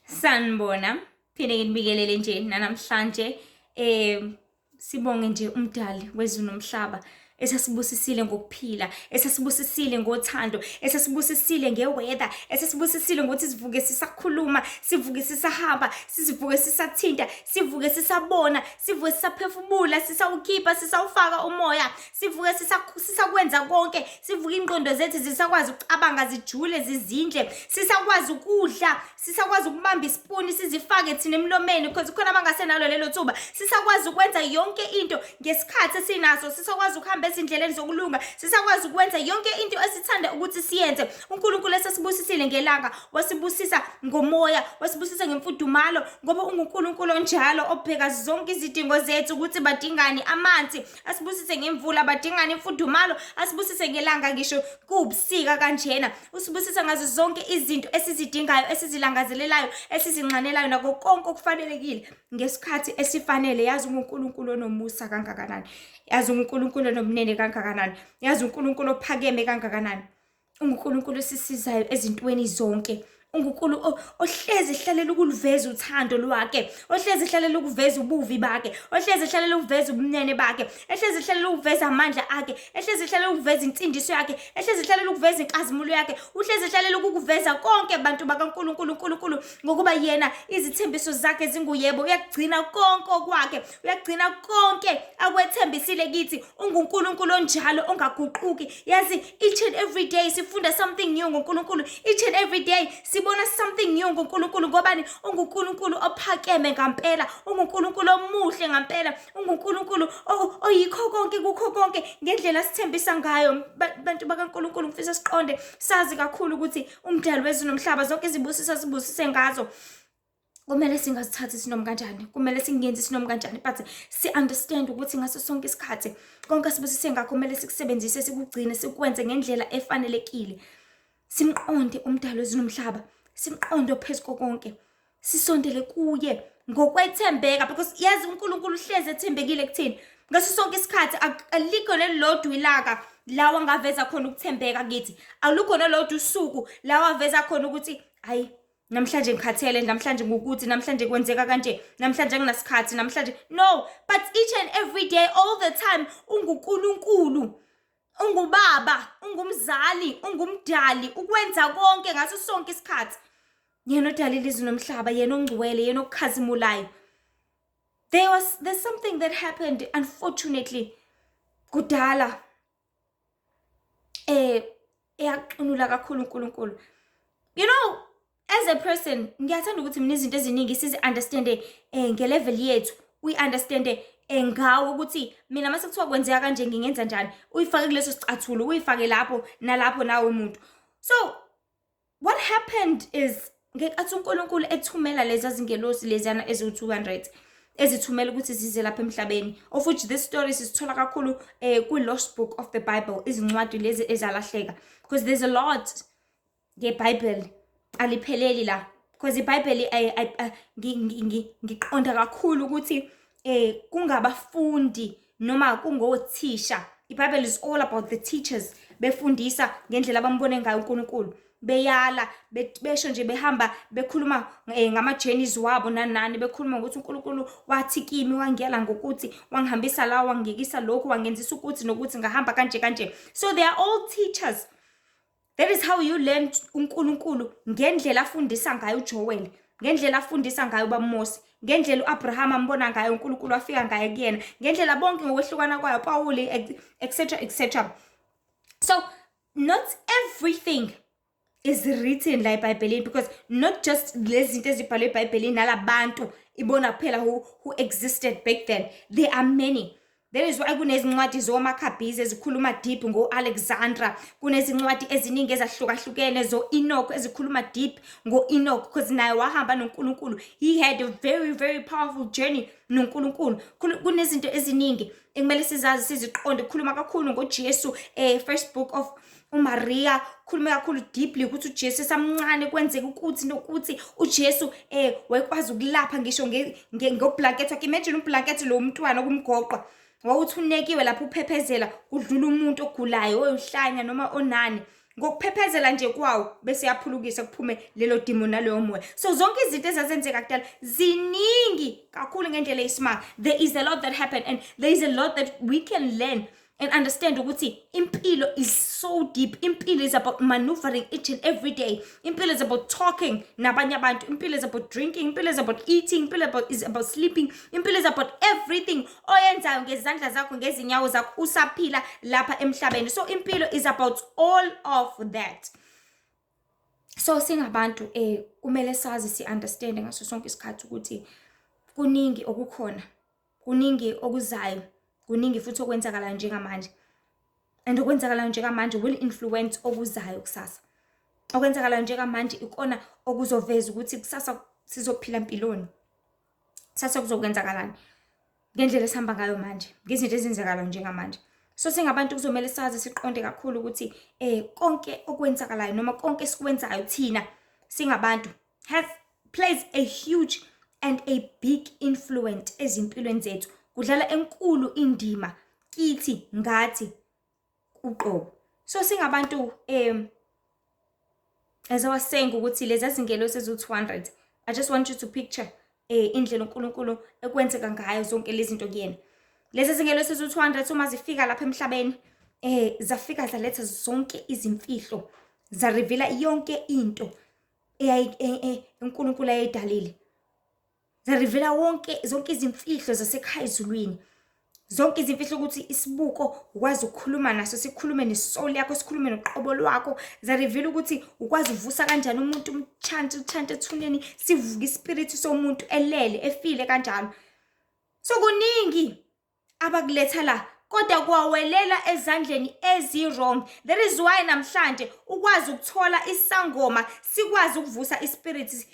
Sanibona, phinde nginibingelele nje nanamhlanje. Sibonge nje uMdali wezulu nomhlaba esasibusisile ngokuphila, esasibusisile ngothando, esasibusisile nge-weather, esasibusisile ngokuthi sivuke sisakhuluma, sivuke sisahamba, sivuke sisathinta, sivuke sisabona, sivuke sisaphefumula, sisawukhipha, sisawufaka umoya, sivuke sisakwenza konke, sivuke ingqondo zethu zisakwazi ukucabanga, zijule, zizindle, sisakwazi ukudla, sisakwazi ukubamba isipuni sizifake thina emlomeni because khona abangasenalo lelo thuba. Sisakwazi ukwenza yonke into ngesikhathi esinaso, sisakwazi ukuhamba ezindleleni zokulunga, sisakwazi ukwenza yonke into esithanda ukuthi siyenze. UNkulunkulu esesibusisile ngelanga, wasibusisa ngomoya, wasibusisa ngemfudumalo, ngoba unguNkulunkulu onjalo obheka zonke izidingo zethu ukuthi badingani amanzi, asibusise ngemvula, badingani imfudumalo, asibusise ngelanga ngisho kuwubusika kanjena. Usibusisa ngazo zonke izinto esizidingayo, esizilangazelelayo, esizinxanelayo, nako konke okufanelekile ngesikhathi esifanele. Yazi unguNkulunkulu onomusa kangakanani, yazi unguNkulunkulu onomnene kangakanani, yazi uNkulunkulu ophakeme kangakanani. UnguNkulunkulu osisizayo ezintweni zonke. UnguNkulunkulu ohlezi ehlalela ukuluveza uthando lwakhe, ohlezi ehlalela ukuveza ubuvi bakhe, ohlezi ehlalela ukuveza ubumnene bakhe, ehlezi ehlalela ukuveza amandla akhe, ehlezi ehlalela ukuveza insindiso yakhe, ehlezi ehlalela ukuveza inkazimulo yakhe, uhlezi ehlalela ukukuveza konke bantu bakaNkulunkulu, uNkulunkulu, ngokuba yena izithembiso zakhe zinguyebo, uyakugcina konke okwakhe, uyagcina konke akwethembisile kithi. UnguNkulunkulu onjalo ongaguquki. Yazi, each and every day sifunda something new ngoNkulunkulu, each and every day sibona something new ngoNkulunkulu. Ngobani? UnguNkulunkulu ophakeme ngampela, unguNkulunkulu omuhle ngampela, unguNkulunkulu oyikho konke kukho konke ngendlela sithembisa ngayo. Bantu bakaNkulunkulu, ngifisa siqonde, sazi kakhulu ukuthi uMdali wezulu nomhlaba, zonke izibusiso sibusise ngazo, kumele singazithathi sinoma kanjani, kumele singenzi sinoma kanjani, but si-understand ukuthi ngaso sonke isikhathi konke sibusise ngakho kumele sikusebenzise, sikugcine, sikwenze ngendlela efanelekile. Simqonde uMdali wezulu nomhlaba, simqonde ophezu konke, sisondele kuye ngokwethembeka, because yazi uNkulunkulu uhlezi ethembekile kuthina ngaso sonke isikhathi. Alikho nelilodwa ilanga la wangaveza khona ukuthembeka kithi, alukho nolodwa usuku la waveza khona ukuthi hayi, namhlanje ngikhathele, namhlanje ngukuthi, namhlanje kwenzeka kanje, namhlanje anginasikhathi, namhlanje no. But each and every day, all the time, unguNkulunkulu, ungubaba, ungumzali, ungumdali, ukwenza konke ngaso sonke isikhathi. Yena odalile izulu nomhlaba, yena ongcwele, yena okukhazimulayo. There's something that happened, unfortunately, kudala, eyaqinula kakhulu uNkulunkulu. As a person, ngiyathanda ukuthi mina izinto eziningi sizi-understande nge-level yethu, uyi-understande ngawo ukuthi mina mase kuthiwa kwenzeka kanje ngingenza njani, uyifake kuleso sicathulo, uyifake lapho nalapho nawe umuntu. So what happened is, ngenkathi uNkulunkulu ethumela lezi zingelosi leziyana eziwu-200, ezithumela ukuthi zize lapha emhlabeni, of which this story sisithola kakhulu kwi-lost book of the Bible, izincwadi lezi ezalahleka, because there's a lot ngeBhayibheli, alipheleli la, because iBhayibheli ngiqonda kakhulu ukuthi kungabafundi noma kungothisha. IBhayibheli is all about the teachers befundisa ngendlela abambone ngayo uNkulunkulu, beyala, besho nje, behamba bekhuluma ngama-journeys wabo nani nani, bekhuluma ngokuthi uNkulunkulu wathi kimi, wangiyala ngokuthi, wangihambisa la, wangiyekisa lokhu, wangenzisa ukuthi nokuthi, ngahamba kanje kanje. So they are all teachers. That is how you learn uNkulunkulu, ngendlela afundisa ngayo uJoel, ngendlela afundisa ngayo uBaba Mose, ngendlela uAbraham ambona ngayo uNkulunkulu, afika ngayo kuyena, ngendlela bonke ngokwehlukana kwayo, Paul, etc etc. So not everything is written la eBhayibhelini, because not just lezi zinto ezibhalwe eBhayibhelini nalabantu ibona kuphela who existed back then. There are many. That is why kunezincwadi zoMaccabees ezikhuluma deep ngo-Alexandra, kunezincwadi eziningi ezahlukahlukene zo-Enoch ezikhuluma deep ngo-Enoch, because naye wahamba noNkulunkulu. He had a very, very powerful journey noNkulunkulu. Kunezinto eziningi ekumele sizazi, siziqonde. Kukhuluma kakhulu ngoJesu, first book of uMaria, khuluma kakhulu deeply ukuthi uJesu esamncane kwenzeka ukuthi nokuthi uJesu wayekwazi ukulapha ngisho ngo-blanket wakhe. Imagine u-blanket lo mntwana okumgoqwa, wawuthi unekiwe lapho uphephezela, kudlula umuntu ogulayo, oyohlanya noma onani. Ngokuphephezela nje kwawo bese yaphulukisa, kuphume lelo demon naleyo moya. So zonke izinto ezazenzeka kudala ziningi kakhulu ngendlela eyisimanga. There is a lot that happened and there is a lot that we can learn and understand ukuthi impilo is so deep. Impilo is about maneuvering each and every day. Impilo is about talking nabanye abantu. Impilo is about drinking. Impilo is about eating. Impilo is about sleeping. Impilo is about everything oyenzayo ngezandla zakho, ngezinyawo zakho, usaphila lapha emhlabeni. So impilo is about all of that. So singabantu kumele sazi, si-understand ngaso sonke isikhathi ukuthi kuningi okukhona, kuningi okuzayo, kuningi futhi okwenzakalayo njengamanje, and okwenzakalayo njengamanje will influence okuzayo kusasa. Okwenzakalayo njengamanje ikona okuzoveza ukuthi kusasa sizophila mpiloni, kusasa kuzokwenzakalani ngendlela esihamba ngayo manje, ngezinto ezenzakalayo njengamanje. So singabantu kuzomele sazi, siqonde kakhulu ukuthi konke okwenzakalayo noma konke esikwenzayo thina singabantu has plays a huge and a big influence ezimpilweni zethu, kudlala enkulu indima kithi ngathi uqobo. So singabantu, as I was saying ukuthi lezi zingelosi eziwu-200, I just want you to picture indlela uNkulunkulu ekwenzeka ngayo zonke lezi zinto kuyena. Lezi zingelosi eziwu-200 uma zifika lapha emhlabeni, zafika zaletha zonke izimfihlo, za-reveal-a yonke into uNkulunkulu ayidalile, za-reveal-a wonke zonke izimfihlo zasekhaya ezulwini, zonke izimfihlo ukuthi isibuko ukwazi ukukhuluma naso, sikhulume ne-soul yakho, sikhulume noqobo lwakho. Za-reveal-a ukuthi ukwazi uvusa kanjani umuntu, um-chant-e u-chant-e ethuneni, sivuke i-spirit somuntu elele, efile kanjalo. So kuningi abakuletha la, kodwa kwawelela ezandleni ezi-wrong. That is why namhlanje ukwazi ukuthola isangoma sikwazi ukuvusa i-spirit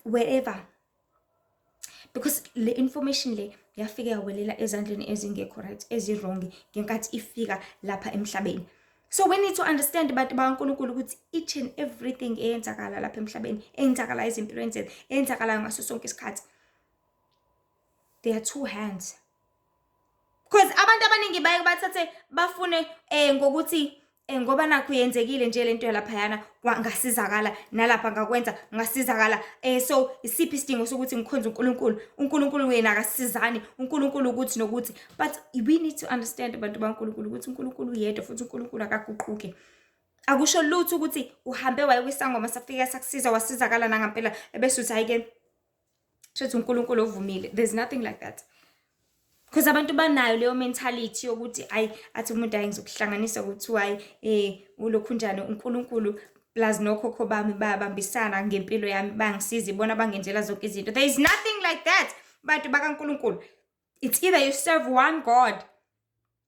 wherever, because le information le yafika yawelela ezandleni ezingekho right, ezi-wrong, ngenkathi ifika lapha emhlabeni. So we need to understand, bantu bakaNkulunkulu, ukuthi each and everything eyenzakala lapha emhlabeni, eyenzakala ezimpilweni zethu, eyenzakalayo ngaso sonke isikhathi, there are two hands, because abantu abaningi baye bathathe bafune ngokuthi ngoba nakho yenzekile nje lento yalaphayana, ngasizakala nalapha, ngakwenza ngasizakala, so isiphi isidingo sokuthi ngikhonze uNkulunkulu? UNkulunkulu yena akasizani, uNkulunkulu ukuthi nokuthi. But we need to understand, abantu baNkulunkulu, ukuthi uNkulunkulu uyedwa futhi uNkulunkulu akaguquki. Akusho lutho ukuthi uhambe waye kwisangoma, safika sakusiza, wasizakala nangampela, ebese uthi, "Hayi-ke, shuthi uNkulunkulu ovumile." There's nothing like that, because abantu banayo leyo mentality yokuthi ayi, athi umuntu, "Hayi, ngizokuhlanganisa," kuthiwa hayi, ulokhu njani, uNkulunkulu plus nokhokho bami bayabambisana ngempilo yami, bangisiza, ibona bangenzela zonke izinto. There is nothing like that, bantu bakaNkulunkulu. It's either you serve one God,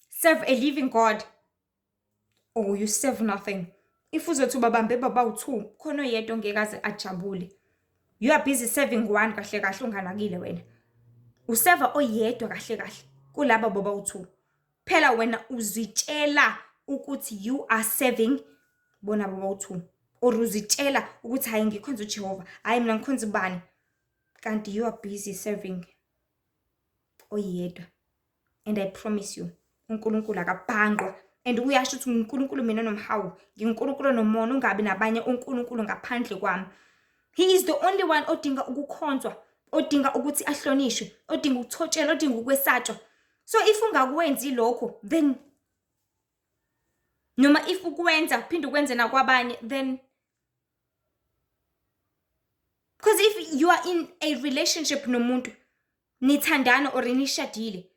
serve a living God, or you serve nothing. If uzothi ubabambe babawu-two, khona oyedwa ongeke aze ajabule. You are busy serving one kahle kahle, unganakile. Wena useva oyedwa kahle kahle kulaba bobawu-two. Phela wena uzitshela ukuthi you are serving bona bobawu-two, or uzitshela ukuthi, "Hhayi, ngikhonza uJehova, hhayi, mina ngikhonza ubani," kanti you are busy serving oyedwa. And I promise you, uNkulunkulu akabhanqwa and uyasho ukuthi, "NguNkulunkulu mina onomhawu, nginguNkulunkulu onomona, ungabi nabanye onkulunkulu ngaphandle kwami." He is the only one odinga ukukhonzwa, odinga ukuthi ahlonishwe, odinga ukuthotshelwa, odinga ukwesatshwa. So if ungakwenzi lokho, then noma if ukwenza uphinde ukwenze nakwabanye, then because if you are in a relationship nomuntu, nithandana or nishadile,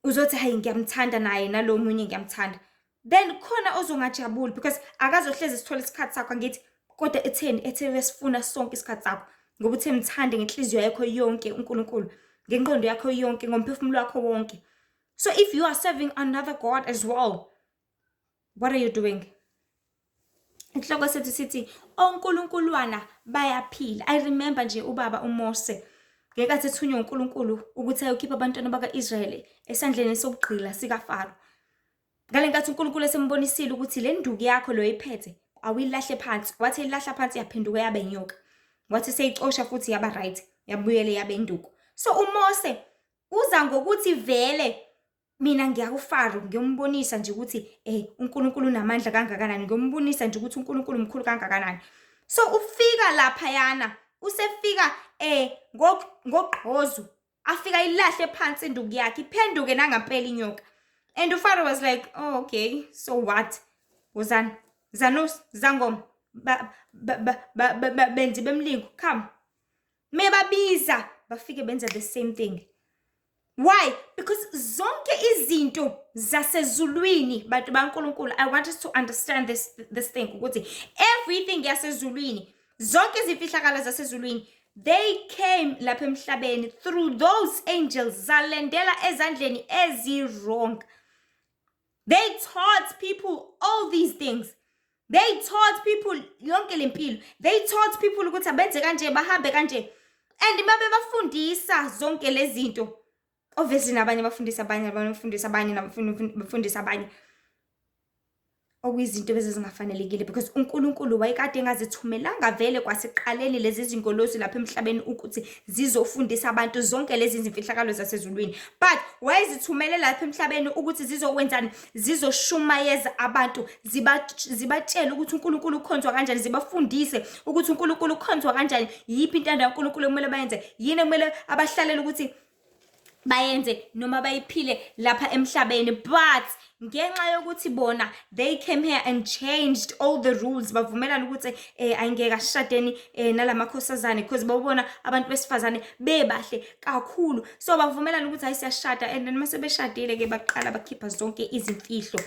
uzothi, "Hayi, ngiyamthanda naye nalo munye ngiyamthanda," then khona ozongajabuli because akazohlezi sithola isikhathi sakho, angithi? Kodwa etheni ethe uyasifuna sonke isikhathi sakho, ngoba uthe mthande ngenhliziyo yakho yonke uNkulunkulu, ngenqondo yakho yonke, ngomphefumulo wakho wonke. So if you are serving another god as well, what are you doing? Inhloko sethu sithi oNkulunkulwana bayaphila. I remember nje ubaba uMose ngenkathi ethunywa uNkulunkulu ukuthi ayokhipha abantwana baka-Israyeli esandleni sobugqila sikaFaro. Ngale nkathi uNkulunkulu esembonisile ukuthi le nduku yakho lo oyiphethe awuyilahle phansi, wathi elahla phansi yaphenduka yaba inyoka. Wathi seyicosha futhi yaba right, yabuyele yaba induku. So uMose uza ngokuthi vele Mina ngiya kuFaro ngiyombonisa nje ukuthi uNkulunkulu unamandla kangakanani, ngiyombonisa nje ukuthi uNkulunkulu mkhulu kangakanani. So ufika laphayana, usefika ngogqozu, afika ilahle phansi induku yakhe, iphenduke nangampela inyoka. And uFaro was like, "Oh, okay, so what? Wozani, Zanusi, Zangoma, benzi bemlingo, come." Mebabiza, bafike benza the same thing. Why? Because zonke izinto zasezulwini, bantu baNkulunkulu, I want us to understand this thing ukuthi everything yasezulwini, zonke izimfihlakalo zasezulwini, they came lapha emhlabeni through those angels, zalandela ezandleni ezi-wrong. They taught people all these things. They taught people yonke lempilo. They taught people ukuthi abenze kanje, bahambe kanje. And babe bafundisa zonke lezi zinto. Obviously nabanye bafundisa abanye, abanye bafundisa abanye, nabafundisa abanye. Okuyizinto bezizingafanelekile because uNkulunkulu wayekade engazithumelanga vele kwasekuqaleni lezi zingelosi lapha emhlabeni ukuthi zizofundisa abantu zonke lezi zimfihlakalo zasezulwini. But wayezithumele lapha emhlabeni ukuthi zizokwenzani? Zizoshumayeza abantu, zibatshele ukuthi uNkulunkulu ukhonzwa kanjani, zibafundise ukuthi uNkulunkulu ukhonzwa kanjani, yiphi intando kaNkulunkulu ekumele bayenze, yini ekumele abahlalele ukuthi bayenze noma bayiphile lapha emhlabeni. But ngenxa yokuthi bona they came here and changed all the rules, bavumelana ukuthi ayingeke asishadeni nalamakhosazane because bawubona abantu besifazane bebahle kakhulu, so bavumelana ukuthi hayi, siyashada. And then mase beshadile ke, baqala bakhipha zonke izimfihlo.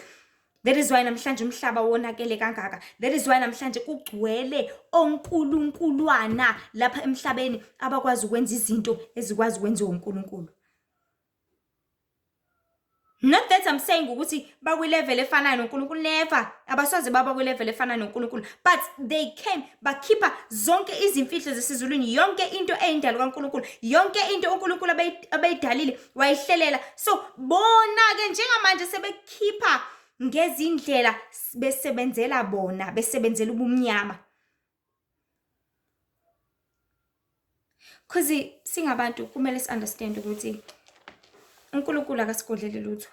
That is why namhlanje umhlaba wonakele kangaka. That is why namhlanje kugcwele onkulunkulwana lapha emhlabeni abakwazi ukwenza izinto ezikwazi ukwenziwa uNkulunkulu. Not that I'm saying ukuthi bakwi-level efanayo noNkulunkulu, never. Abasoze baba kwi-level efanayo noNkulunkulu. But they came, bakhipha zonke izimfihlo zesizulwini, yonke into eyindalo kaNkulunkulu, yonke into uNkulunkulu abeyidalile wayihlelela. So bona-ke njengamanje sebekhipha ngezindlela besebenzela bona, besebenzela ubumnyama. 'Cause singabantu kumele si-understand ukuthi uNkulunkulu akasigodleli lutho.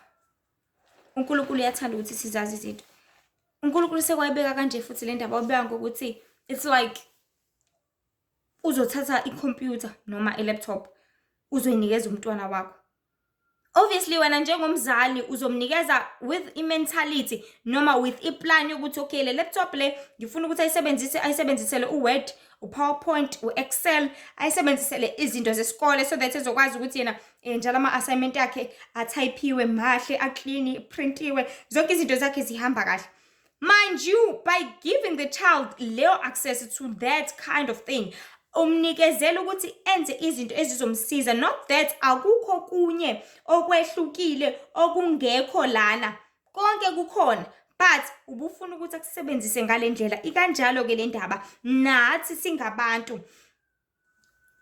uNkulunkulu uyathanda ukuthi sizazi izinto. uNkulunkulu sekwayibeka kanje futhi le ndaba, wabeka ngokuthi it's like uzothatha ikhompyutha noma i-laptop uzoyinikeza umntwana wakho. Obviously wena njengomzali uzomnikeza with i-mentality noma with i-plan yokuthi okay, le laptop le ngifuna ukuthi ayisebenzise, ayisebenzisele u-Word, u-PowerPoint, u-Excel, ayisebenzisele izinto zesikole so that ezokwazi ukuthi yena njalo ama-assignment akhe athayiphiwe mahle, a-clean, printiwe, zonke izinto zakhe zihamba kahle. Mind you, by giving the child leyo access to that kind of thing, umnikezela ukuthi enze izinto ezizomsiza. Not that akukho kunye okwehlukile okungekho lana, konke kukhona, but ubufuna ukuthi akusebenzise ngale ndlela. Ikanjalo-ke le ndaba, nathi singabantu,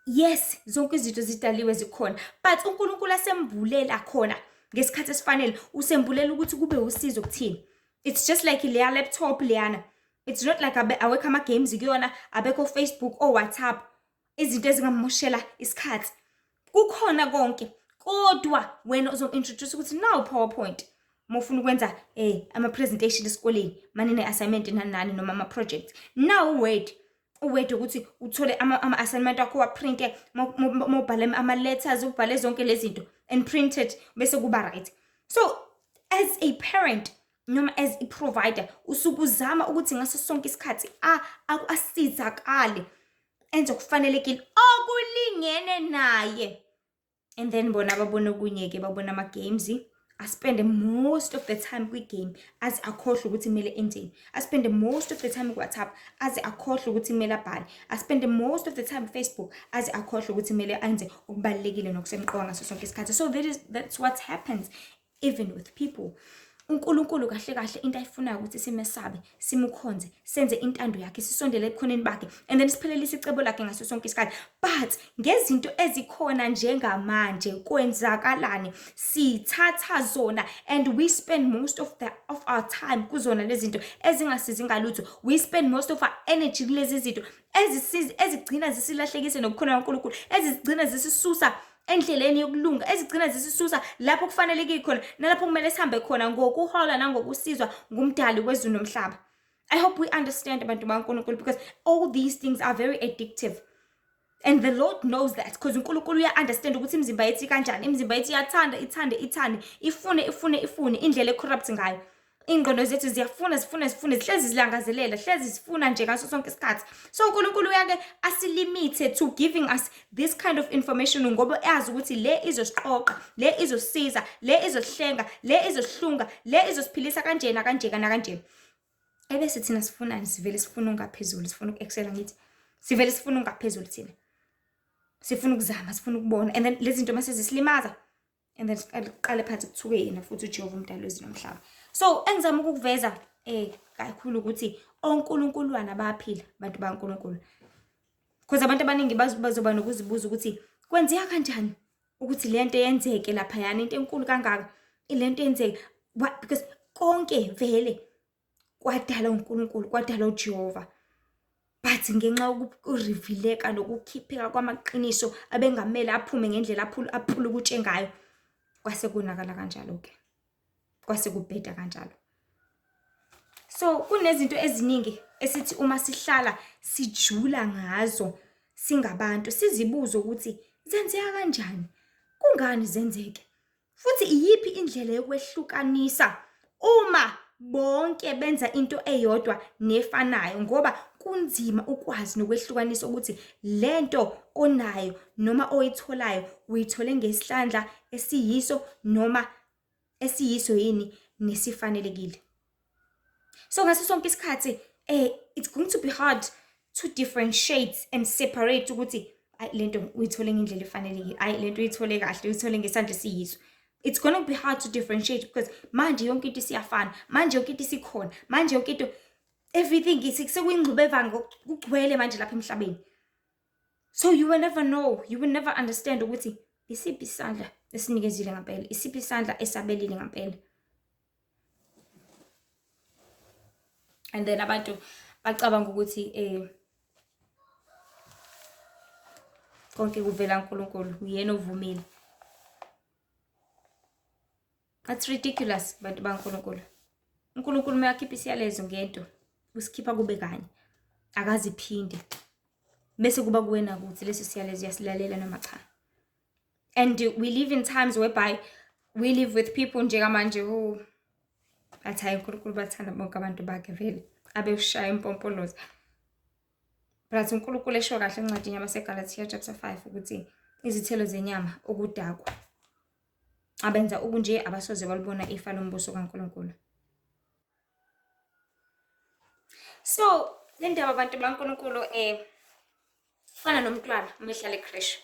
yes, zonke izinto zidaliwe zikhona, but uNkulunkulu asembulela khona ngesikhathi esifanele, usembulela ukuthi kube usizo kuthini. It's just like leya laptop leyana, it's not like awekho ama-games kuyona, abekho Facebook o WhatsApp, izinto ezingamoshela isikhathi. Kukhona konke, kodwa wena uzom-introduce ukuthi nawu PowerPoint uma ufuna ukwenza ama-presentation esikoleni, mane ne-assignment nani nani noma ama-project, nawu Word, u-Word ukuthi uthole ama-assignment akho, waprinte, uma ubhale ama-letters, ubhale zonke lezi zinto and print it, bese kuba right. So as a parent noma as a provider, usuke uzama ukuthi ngaso sonke isikhathi asizakale, enze okufanelekile okulingene naye. And then bona babona okunye-ke, babona ama-games, aspende most of the time kwi-game aze akhohlwe ukuthi kumele enzeni, aspende most of the time ku-WhatsApp aze akhohlwe ukuthi kumele abhale, aspende most of the time ku-Facebook aze akhohlwe ukuthi kumele enze okubalulekile nokusemqoka ngaso sonke isikhathi. So that's what happens even with people. uNkulunkulu kahle kahle into ayifunayo ukuthi simesabe, simukhonze, senze intando yakhe, sisondele ebukhoneni bakhe and then siphelelise icebo lakhe ngaso sonke isikhathi. But ngezinto ezikhona njengamanje, kwenzakalani? Sithatha zona and we spend most of our time kuzona lezi zinto ezingasizi ngalutho. We spend most of our energy kulezi zinto ezigcina zisilahlekise nobukhona kaNkulunkulu, ezigcina zisisusa endleleni yokulunga, ezigcina zisisusa lapho kufaneleke khona nalapho kumele sihambe khona ngokuholwa nangokusizwa nguMdali wezulu nomhlaba. I hope we understand, abantu bakaNkulunkulu, because all these things are very addictive. And the Lord knows that, because uNkulunkulu uya-understand ukuthi imizimba yethu ikanjani. Imizimba yethu iyathanda, ithande, ithande, ifune, ifune, ifune, indlela e-corrupt ngayo. Iy'ngqondo zethu ziyafuna, zifune, zifune, zihlezi zilangazelela, hlezi zifuna nje ngaso sonke isikhathi. So uNkulunkulu uyake asilimithe to giving us this kind of information, ngoba yazi ukuthi le izosiqoqa, le izosisiza, le izosihlenga, le izosihlunga, le izosiphilisa kanjena, kanjeka nakanje. Ebese thina sifunani? Sivele sifuna ungaphezulu, sifuna uku-excela, ngithi sivele sifuna ungaphezulu thina, sifuna ukuzama, sifuna ukubona. And then lezi zinto mase zisilimaza, and then siqale phansi kuthuke yena futhi uJehova uMdali wezulu nomhlaba. So engizama ukukuveza kakhulu ukuthi onkulunkulwana bayaphila, abantu baNkulunkulu, because abantu abaningi bazoba nokuzibuza ukuthi kwenzeka kanjani ukuthi lento yenzeke laphayana, into enkulu kangaka ilento yenzeke, because konke vele kwadala uNkulunkulu, kwadala uJehova, but ngenxa yokurevealeka nokukhipheka kwamaqiniso abengamele aphume ngendlela aphulukutshe ngayo, kwase konakala kanjalo-ke, kwase kubheda kanjalo. So kunezinto eziningi esithi uma sihlala sijula ngazo singabantu, sizibuze ukuthi zenzeka kanjani, kungani zenzeke, futhi iyiphi indlela yokwehlukanisa uma bonke benza into eyodwa nefanayo, ngoba kunzima ukwazi nokwehlukanisa ukuthi lento onayo noma oyitholayo uyithole ngesihlandla esiyiso noma esiyiso yini nesifanelekile. So ngaso sonke isikhathi it's going to be hard to differentiate and separate ukuthi ayi lento uyithole ngendlela efanelekile, ayi lento uyithole kahle, uyithole ngesandla esiyiso. It's gonna be hard to differentiate because manje yonke into isiyafana, manje yonke into isikhona, manje yonke into, everything sekuyingxubevange, kugcwele manje lapha emhlabeni. So you will never know, you will never understand ukuthi isiphi isandla esinikezile ngempela, isiphi isandla esabelile ngempela. And then abantu bacabanga ukuthi konke kuvela uNkulunkulu, uyena ovumile. That's ridiculous, bantu baNkulunkulu. uNkulunkulu uma ekhipha isiyalezo ngento, usikhipha kube kanye, akaziphinde. Bese kuba kuwena ukuthi leso siyalezo uyasilalela noma cha. And we live in times whereby we live with people njengamanje who bathi hayi uNkulunkulu bathanda bonke abantu bakhe vele, abeshaya impompoloza. But uNkulunkulu esho kahle encwadini yabaseGalathiya chapter 5 ukuthi izithelo zenyama ukudakwa, abenza okunje abasoze balibona ifa lombuso kaNkulunkulu. So le ndaba, abantu baNkulunkulu, fana nomntwana uma ehlala e-creche,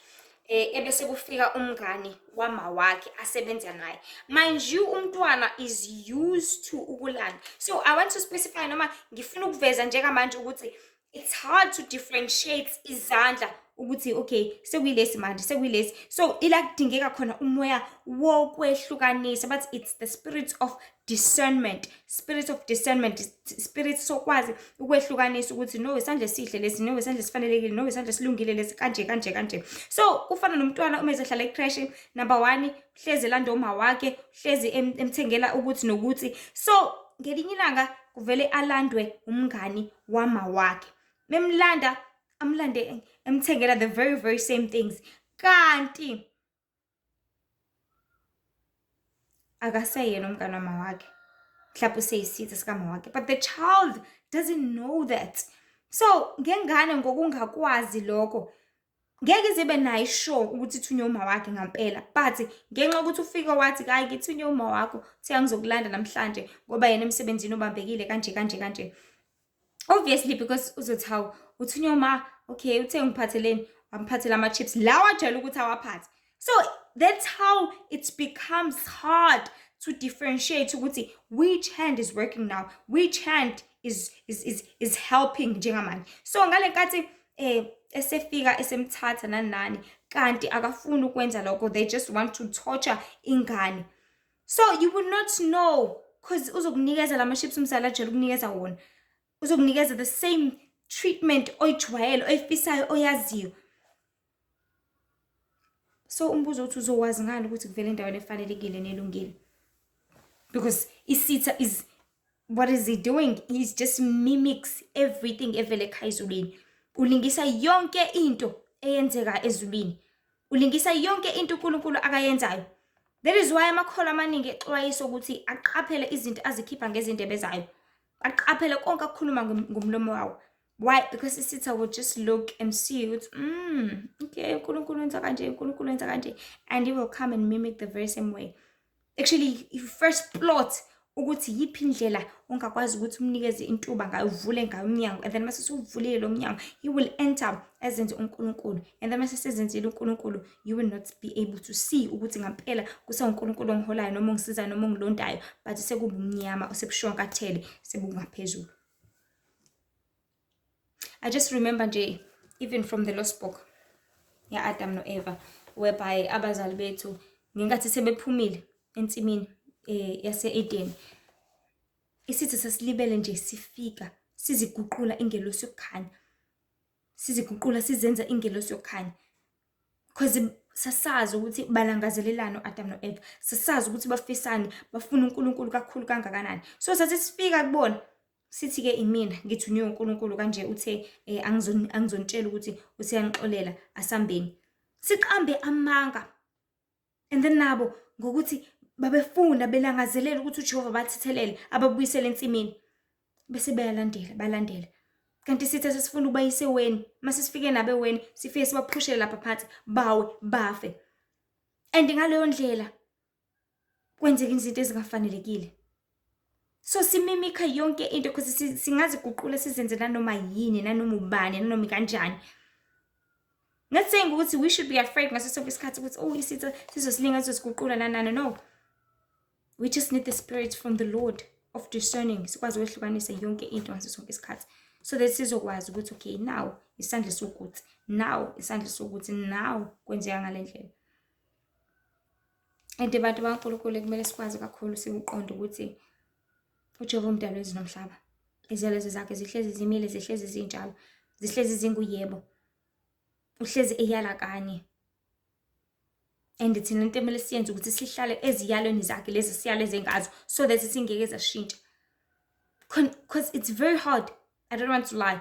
ebese kufika umngani wama wakhe asebenza naye. Mind you, umntwana is used to ukulanda. So I want to specify, noma ngifuna ukuveza njengamanje ukuthi it's hard to differentiate izandla ukuthi okay sekuyilesi manje, sekuyilesi. So ila kudingeka khona umoya wokwehlukanisa, but it's the spirit of discernment, spirit of discernment, spirit sokwazi ukwehlukanisa ukuthi no, isandla esihle lesi, no, isandla esifanelekile, no, isandla esilungile lesi, kanje kanje kanje. So kufana nomntwana uma ezohlala e-creche, number 1 uhlezi elanda uma wakhe, uhlezi emthengela ukuthi nokuthi. So ngelinye ilanga kuvele alandwe umngani wama wakhe, memlanda amlande emthengela the very very same things, kanti akaseyena umngani wama wakhe, mhlawumbe useyisitha sikama wakhe, but the child doesn't know that. So ngengane ngokungakwazi lokho ngeke ize nayo sure ukuthi ithunywe uma wakhe ngempela, but ngenxa yokuthi ufike wathi hayi ngithunywe uma wakho, uthe ngizokulanda namhlanje ngoba yena emsebenzini ubambekile kanje kanje kanje, obviously because uzothi hawu uthunywe uma, okay uthe ngiphatheleni, wamphathela ama-chips lawa ajwayele ukuthi awaphathe. So that's how it becomes hard to differentiate ukuthi which hand is working now, which hand is helping njengamanje. So ngale nkathi esefika esemthatha nani nani, kanti akafuni ukwenza lokho, they just want to torture ingane. So you will not know, because uzokunikeza lama chips umzali ajwayele ukunikeza wona, uzokunikeza the same treatment oyijwayele, oyifisayo, oyaziyo. So umbuzo uthi, uzowazi ngani ukuthi kuvela endaweni efanelekile nelungile? Because isitha is, what is he doing? He's just mimics everything evele ekhaya ezulwini. Ulingisa yonke into eyenzeka ezulwini, ulingisa yonke into uNkulunkulu akayenzayo. That is why amakholwa amaningi exwayiswa ukuthi aqaphele izinto azikhipha ngezindebe zayo, aqaphele konke akukhuluma ngomlomo wawo. Why? Because isitha will just look and see ukuthi, okay, uNkulunkulu wenza kanje, uNkulunkulu wenza kanje," and he will come and mimic the very same way. Actually, he first plot ukuthi yiphi indlela ongakwazi ukuthi umnikeze intuba ngayo, uvule ngayo umnyango, and then mase sewuvulile lo mnyango, he will enter ezenze uNkulunkulu, and then mase sezenzile uNkulunkulu, you will not be able to see ukuthi ngampela kusewuNkulunkulu ongiholayo noma ongisizayo noma ongilondayo, but sekuba umnyama osebushwankathele sebungaphezulu. I just remember nje, even from the lost book ya-Adam no-Eva, whereby abazali bethu ngenkathi sebephumile ensimini yase-Eden, isitha sasilibele nje sifika siziguqula ingelosi yokukhanya, siziguqula sizenza ingelosi yokukhanya, because sasazi ukuthi balangazelelana u-Adam no-Eva, sasazi ukuthi bafisani, bafuna uNkulunkulu kakhulu kangakanani. So sathi sifika kubona, sithi-ke, "Imina ngithi unyuwe uNkulunkulu kanje, uthe angizonitshela ukuthi useyanixolela, asambeni." Siqambe amanga, and then nabo ngokuthi babefuna, belangazelela ukuthi uJehova bathethelele, ababuyisele ensimini, bese beyalandela, balandela. Kanti sithe sesifuna ukubayisa eweni. Mase sifike nabo eweni, sifike sibaphushele lapha phansi, bawe, bafe. And ngaleyo ndlela kwenzeka izinto ezingafanelekile. So simimikha yonke into because singaziguqula sizenze nanoma yini, nanoma ubani, nanoma kanjani. Not saying ukuthi we should be afraid ngaso sonke isikhathi ukuthi, oh, isitha sizosilinga, sizosiguqula, nanana. No, we just need the spirit from the Lord of discerning, sikwazi ukwehlukanisa yonke into ngaso sonke isikhathi, so that sizokwazi ukuthi, okay, now isandla sokuthi, now isandla sokuthi, now kwenzeka ngale ndlela. And bantu bakaNkulunkulu, kumele sikwazi kakhulu, sikuqonde ukuthi uJehova umdali wezulu nomhlaba, iziyalezo zakhe zihlezi zimile, zihlezi zinjalo, zihlezi zinguyebo. Uhlezi eyala kanye, and thina into emele siyenze ukuthi sihlale eziyalweni zakhe lezi siyaleze ngazo, so that singeke zashintsha, because it's very hard. I don't want to lie,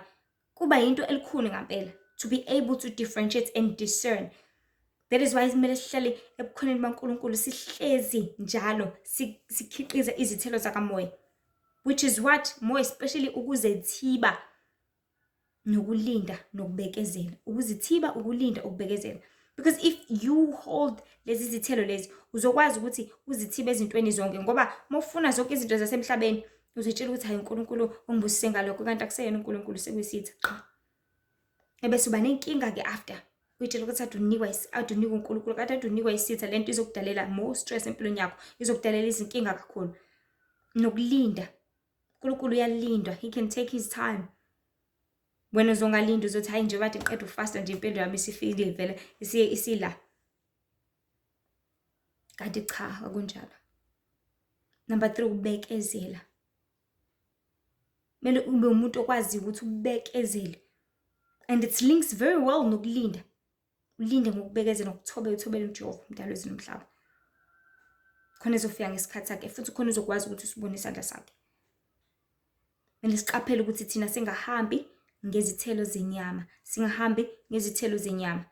kuba yinto elikhulu ngampela to be able to differentiate and discern. That is why kumele sihlale ebukhoneni baNkulunkulu, sihlezi njalo sikhiqize izithelo zakamoya, which is what more especially ukuzethiba nokulinda nokubekezela, ukuzithiba, ukulinda, ukubekezela. Because if you hold lezi zithelo lezi, uzokwazi ukuthi uzithibe ezintweni zonke, ngoba uma ufuna zonke izinto zasemhlabeni, uzotshela ukuthi, "Hayi, uNkulunkulu ungibusise ngalokho," kanti akuseyena uNkulunkulu, sekuyisitha qha. Ebese uba nenkinga-ke after, uyitshela ukuthi ade unikwa uNkulunkulu, kade ade unikwa isitha. Lento izokudalela more stress empilweni yakho, izokudalela izinkinga kakhulu. Nokulinda, uNkulunkulu uyalindwa, he can take his time. Wena uzongalinda, uzothi, "Hayi, njengoba kade ngiqeda ukufasta nje, impilo yami isifikile vele, isila." Kanti cha, akunjalo. Number 3, ukubekezela. Kumele ube umuntu okwaziyo ukuthi ubekezele, and it links very well nokulinda. Ulinde ngokubekezela, ngokuthobeka, uthobele uJehova umdali wezulu nomhlaba, khona ezofika ngesikhathi sakhe, futhi khona uzokwazi ukuthi usibone isandla sakhe. Kumele siqaphele ukuthi thina singahambi ngezithelo zenyama, singahambi ngezithelo zenyama,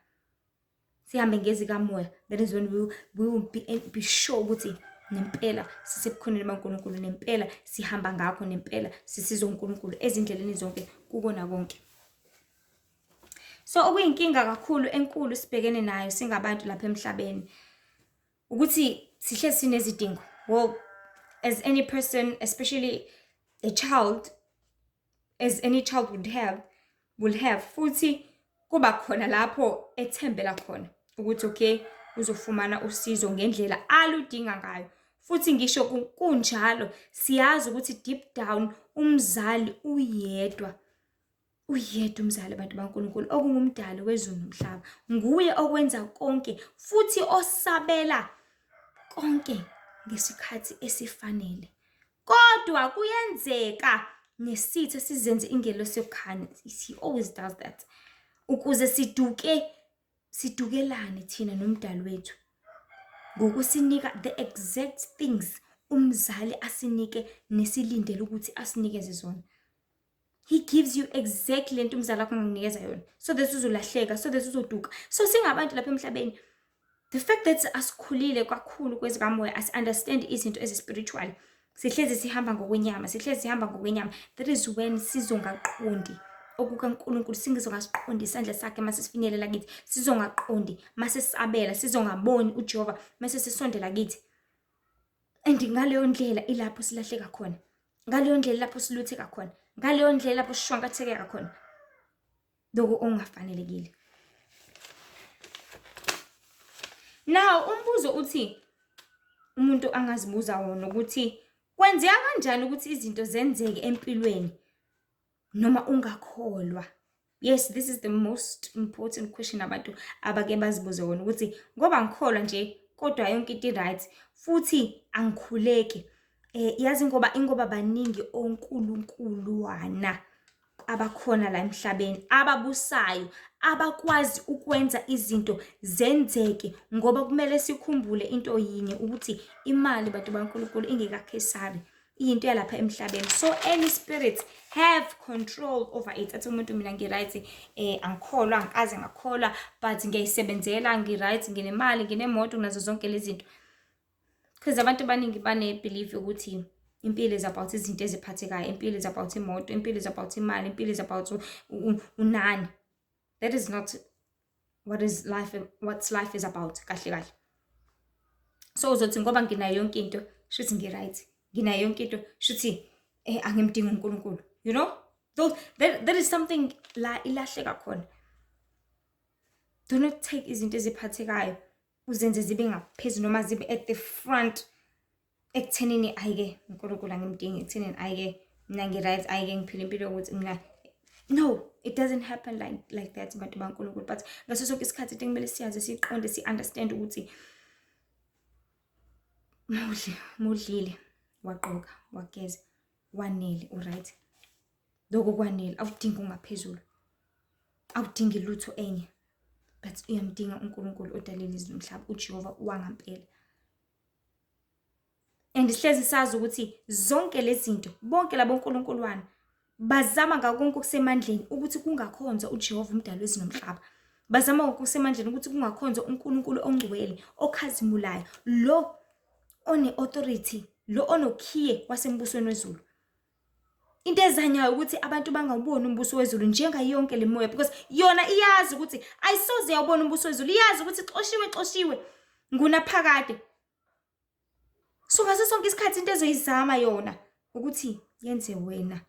sihambe ngezikamoya. That is when we will be sure ukuthi nempela sisebukhoneni baNkulunkulu, nempela sihamba ngakho, nempela sisizwa uNkulunkulu ezindleleni zonke, kukona konke. So okuyinkinga kakhulu enkulu sibhekene nayo singabantu lapha emhlabeni ukuthi sihlezi sinezidingo. Well, as any person, especially a child, as any child would have will have, futhi kuba khona lapho ethembela khona ukuthi, okay, uzofumana usizo ngendlela aludinga ngayo. Futhi ngisho kunjalo, siyazi ukuthi deep down umzali uyedwa, uyedwa umzali, abantu baNkulunkulu, okungumdali wezulu nomhlaba. Nguye okwenza konke futhi osabela konke ngesikhathi esifanele. Kodwa kuyenzeka nesitha sizenze ingelosi yokukhanya. He always does that ukuze siduke. Sidukelane thina nomdali wethu ngokusinika the exact things umzali asinike nesilindele ukuthi asinikeze zona. He gives you exactly lento umzali wakho angakunikeza yona, so that uzolahleka, so that uzoduka. So singabantu lapha emhlabeni, the fact that asikhulile kakhulu kwezikamoya, asi-understand izinto ezi-spiritual, sihlezi sihamba ngokwenyama, sihlezi sihamba ngokwenyama. That is when sizongaqondi okukaNkulunkulu, singizongasiqondi isandla sakhe mase sifinyelela kithi, sizongaqondi mase sisabela, sizongaboni uJehova mase sisondela kithi. And ngaleyo ndlela ilapho silahleka khona, ngaleyo ndlela lapho silutheka khona, ngaleyo ndlela lapho sishwankathekeka khona, lokho okungafanelekile. Now umbuzo uthi umuntu angazibuza wona ukuthi kwenzeka kanjani ukuthi izinto zenzeke empilweni noma ungakholwa. Yes, this is the most important question abantu abake bazibuze wona, ukuthi ngoba ngikholwa nje kodwa yonke into i-right futhi angikhuleki. Yazi ngoba ingoba baningi onkulunkulwana abakhona la emhlabeni ababusayo, abakwazi ukwenza izinto zenzeke, ngoba kumele sikhumbule into yinye ukuthi imali, bantu baNkulunkulu, ingekaKhesari, iyinto yalapha emhlabeni. So any spirits have control over it. Athi umuntu mina ngi-right, angikholwa, angikaze ngakholwa, but ngiyayisebenzela, ngi-right, nginemali, nginemoto, nazo zonke lezi zinto. Because abantu abaningi bane-belief ukuthi impilo is about izinto eziphathekayo, impilo is about imoto, impilo is about imali, impilo is about unani. That is not what is life, what life is about, kahle kahle. So uzothi ngoba nginayo yonke into, shuthi ngi-right, nginayo yonke into, shuthi angimdingi uNkulunkulu. You know? Those, that is something la ilahleka khona. Do not take izinto eziphathekayo uzenze zibe ngaphezulu noma zibe at the front ekuthenini ayike uNkulunkulu angimdingi, ekuthenini ayike mina ngi-right, ayike ngiphila impilo yokuthi mina. No, it doesn't happen like that, bantu baNkulunkulu. But ngaso sonke isikhathi into ekumele siyazi, siyiqonde, si-understand ukuthi mudlile, wagqoka, wageza, wanele, u-right. Lokho kwanele, awudingi ungaphezulu, awudingi lutho enye, but uyamdinga uNkulunkulu odalile izulu nomhlaba, uJehova wangampela. And sihlezi sazi ukuthi zonke lezi zinto, bonke labo nkulunkulwana bazama ngako konke okusemandleni ukuthi kungakhonzwa uJehova umdali wezulu nomhlaba. Bazama ngokusemandleni ukuthi kungakhonzwa uNkulunkulu ongcwele, okhazimulayo, lo one-authority, lo onokhiye wasembusweni wezulu. Into ezanyayo ukuthi abantu bangawuboni umbuso wezulu njengayo yonke le moya, because yona iyazi ukuthi ayisoze yawubona umbuso wezulu, iyazi ukuthi xoshiwe, xoshiwe ngunaphakade. So ngaso sonke isikhathi into ezoyizama yona ukuthi yenze wena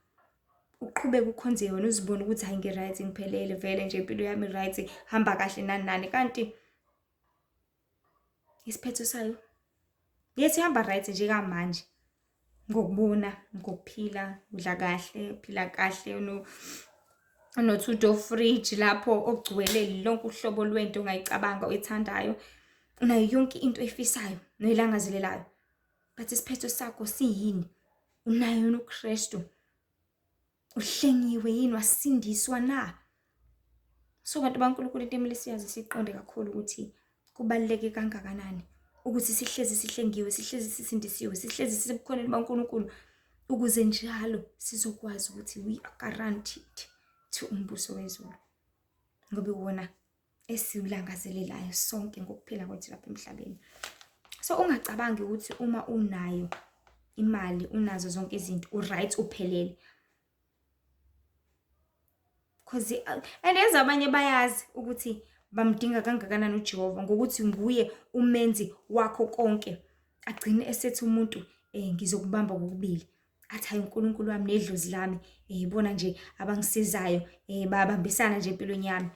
uqhubeke ukhonze yona, uzibone ukuthi hayi ngi-right, ngiphelele vele nje, impilo yami right, hamba kahle nani nani, kanti isiphetho sayo yethi hamba right nje kamanje ngokubona, ngokuphila, udla kahle, uphila kahle, uno-two door fridge lapho ogcwele lonke uhlobo lwento ongayicabanga oyithandayo, unayo yonke into oyifisayo noyilangazelelayo, but isiphetho sakho siyini? Unayo yini uKristu? Uhlengiwe yini, wasindiswa na? So bantu baNkulunkulu, into emele siyazi siqonde kakhulu ukuthi kubaluleke kangakanani ukuthi sihlezi sihlengiwe, sihlezi sisindisiwe, sihlezi sisebukhoneni baNkulunkulu, ukuze njalo sizokwazi ukuthi we are guaranteed to umbuso wezulu, ngoba iwona esiwulangazelelayo sonke ngokuphila kwethu lapha emhlabeni. So ungacabangi ukuthi uma unayo imali, unazo zonke izinto, u-right, uphelele. Cause and yazi abanye bayazi ukuthi bamdinga kangakanani uJehova, ngokuthi nguye umenzi wakho konke. Agcine esethi umuntu ngizokubamba kokubili. Athi hayi uNkulunkulu wami nedlozi lami, bona nje abangisizayo, babambisana nje empilweni yami.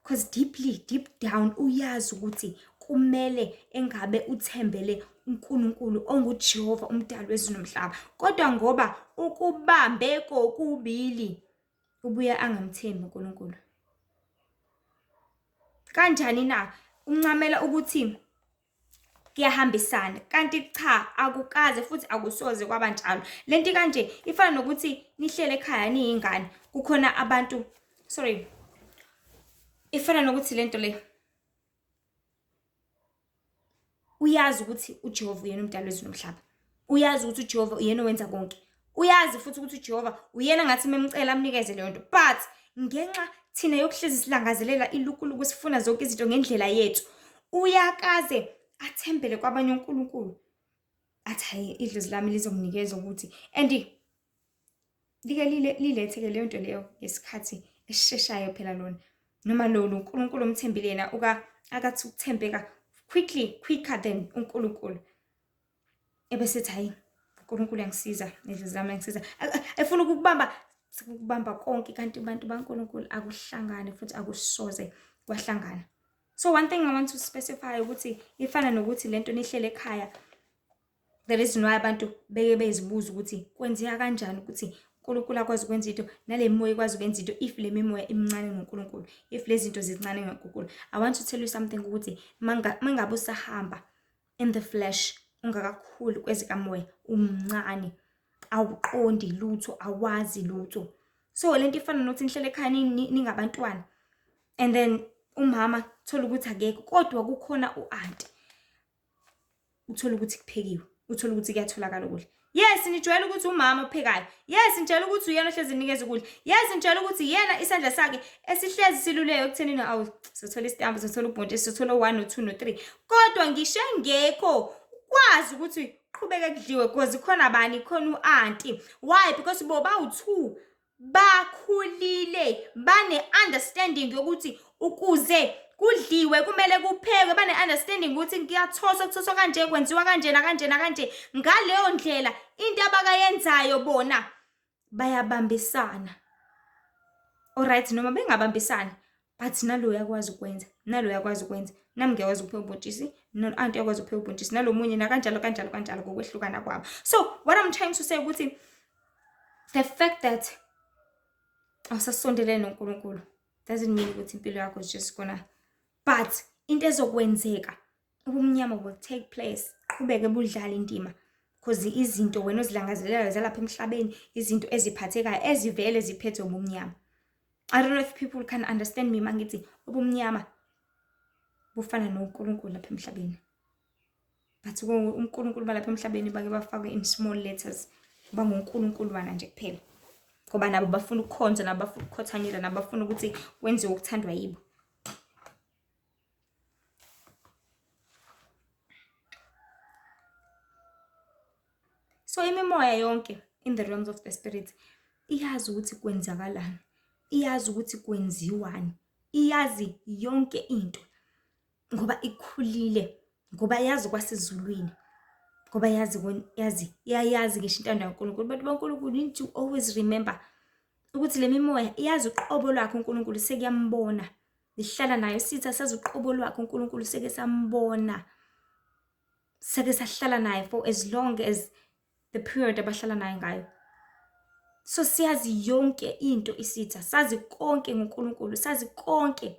Because deeply, deep down uyazi ukuthi kumele engabe uthembele uNkulunkulu onguJehova umdali wezulu nomhlaba, kodwa ngoba ukubambe kokubili ubuye angamthembi uNkulunkulu. Kanjani na? Uncamela ukuthi kuyahambisana, kanti cha, akukaze futhi akusoze kwaba njalo. Lento kanje ifana nokuthi nihlele ekhaya niyingane, kukhona abantu, sorry, ifana nokuthi lento le Uyazi ukuthi uJehova uyena umdali wezulu nomhlaba. Uyazi ukuthi uJehova uyena owenza konke. Uyazi futhi ukuthi uJehova uyena ngathi memcela amnikeze leyo nto. But ngenxa thina yokuhlezi silangazelela ilukuluku sifuna zonke izinto ngendlela yethu, uyakaze athembele kwabanye onkulunkulu. Athi hayi idlozi lami lizonginikeza ukuthi and like lilethe-ke leyo nto leyo ngesikhathi esisheshayo phela lona noma lo lo uNkulunkulu omthembile yena uka akathi ukuthembeka quickly quicker than uNkulunkulu ebese ethi hayi uNkulunkulu uyangisiza nedlozi lami uyangisiza efuna ukukubamba ukubamba konke kanti abantu baNkulunkulu akuhlangane futhi akusoze kwahlangana. So one thing I want to specify ukuthi ifana nokuthi lento nihlele ekhaya. The reason why abantu beke bezibuza ukuthi kwenzeka kanjani ukuthi uNkulunkulu akwazi ukwenza into nale mimoya ikwazi ukwenza into if le mimoya imincane ngoNkulunkulu, if lezi zinto zincane ngoNkulunkulu. I want to tell you something ukuthi mangabe usahamba in the flesh ungakakhuli kwezikamoya umncane awuqondi lutho awazi lutho. So lento ifana nokuthi nihlele ekhaya ningabantwana and then umama thola ukuthi akekho kodwa kukhona u-anti uthole ukuthi kuphekiwe uthole ukuthi kuyatholakala ukudla. Yes, nijwayele ukuthi umama ophekayo. Yes, nijwayele ukuthi uyena ohlezi enikeza ukudla. Yes, nijwayele ukuthi yena isandla sakhe esihlezi siluleke ekuthenini awu sothola isitambu, sothola ubhontshisi, sothola u-1 no-2 no-3. Kodwa ngisho engekho kwazi ukuthi qhubeke kudliwe because khona bani khona u-anti. Why? Because bo bawu-2 bakhulile bane-understanding yokuthi ukuze kudliwe kumele kuphekwe, bane-understanding ukuthi kuyathoswa kuthoswa kanje kwenziwa kanje nakanje nakanje. Ngaleyo ndlela into abakayenzayo bona bayabambisana. Alright, noma bengabambisani but nalo uyakwazi ukwenza, nalo uyakwazi ukwenza, nami ngiyakwazi ukupheka ubhontshisi, no-anti uyakwazi ukupheka ubhontshisi, nalo munye nakanjalo kanjalo kanjalo ngokwehlukana kwabo. So what I'm trying to say ukuthi the fact that awusasondelene noNkulunkulu doesn't mean ukuthi impilo yakho is just gonna, but into ezokwenzeka ubumnyama will take place, qhubeke budlale indima because izinto wena ozilangazelelayo zalapha emhlabeni izinto eziphathekayo ezivele ziphethwe ubumnyama. I don't know if people can understand me mangithi ubumnyama bufana noNkulunkulu lapha emhlabeni, but uNkulunkulu balapha emhlabeni bake bafakwe in small letters banguNkulunkulwana nje kuphela, ngoba nabo bafuna ukukhonza, nabo bafuna ukukhothanyelwa, nabo bafuna ukuthi kwenziwe okuthandwa yibo. So imimoya yonke in the realms of the spirit iyazi ukuthi kwenzakalani, iyazi ukuthi kwenziwani, iyazi yonke into ngoba ikhulile, ngoba yazi kwasezulwini, ngoba yazi yazi iyayazi ngisho intando kaNkulunkulu. Bantu baNkulunkulu, you need to always remember ukuthi le mimoya iyazi uqobo lwakhe uNkulunkulu sekuyambona, ihlala nayo sitha sazi uqobo lwakhe uNkulunkulu seke sambona, seke sahlala naye for as long as the period abahlala naye ngayo. So siyazi yonke into isitha, sazi konke ngoNkulunkulu, sazi konke.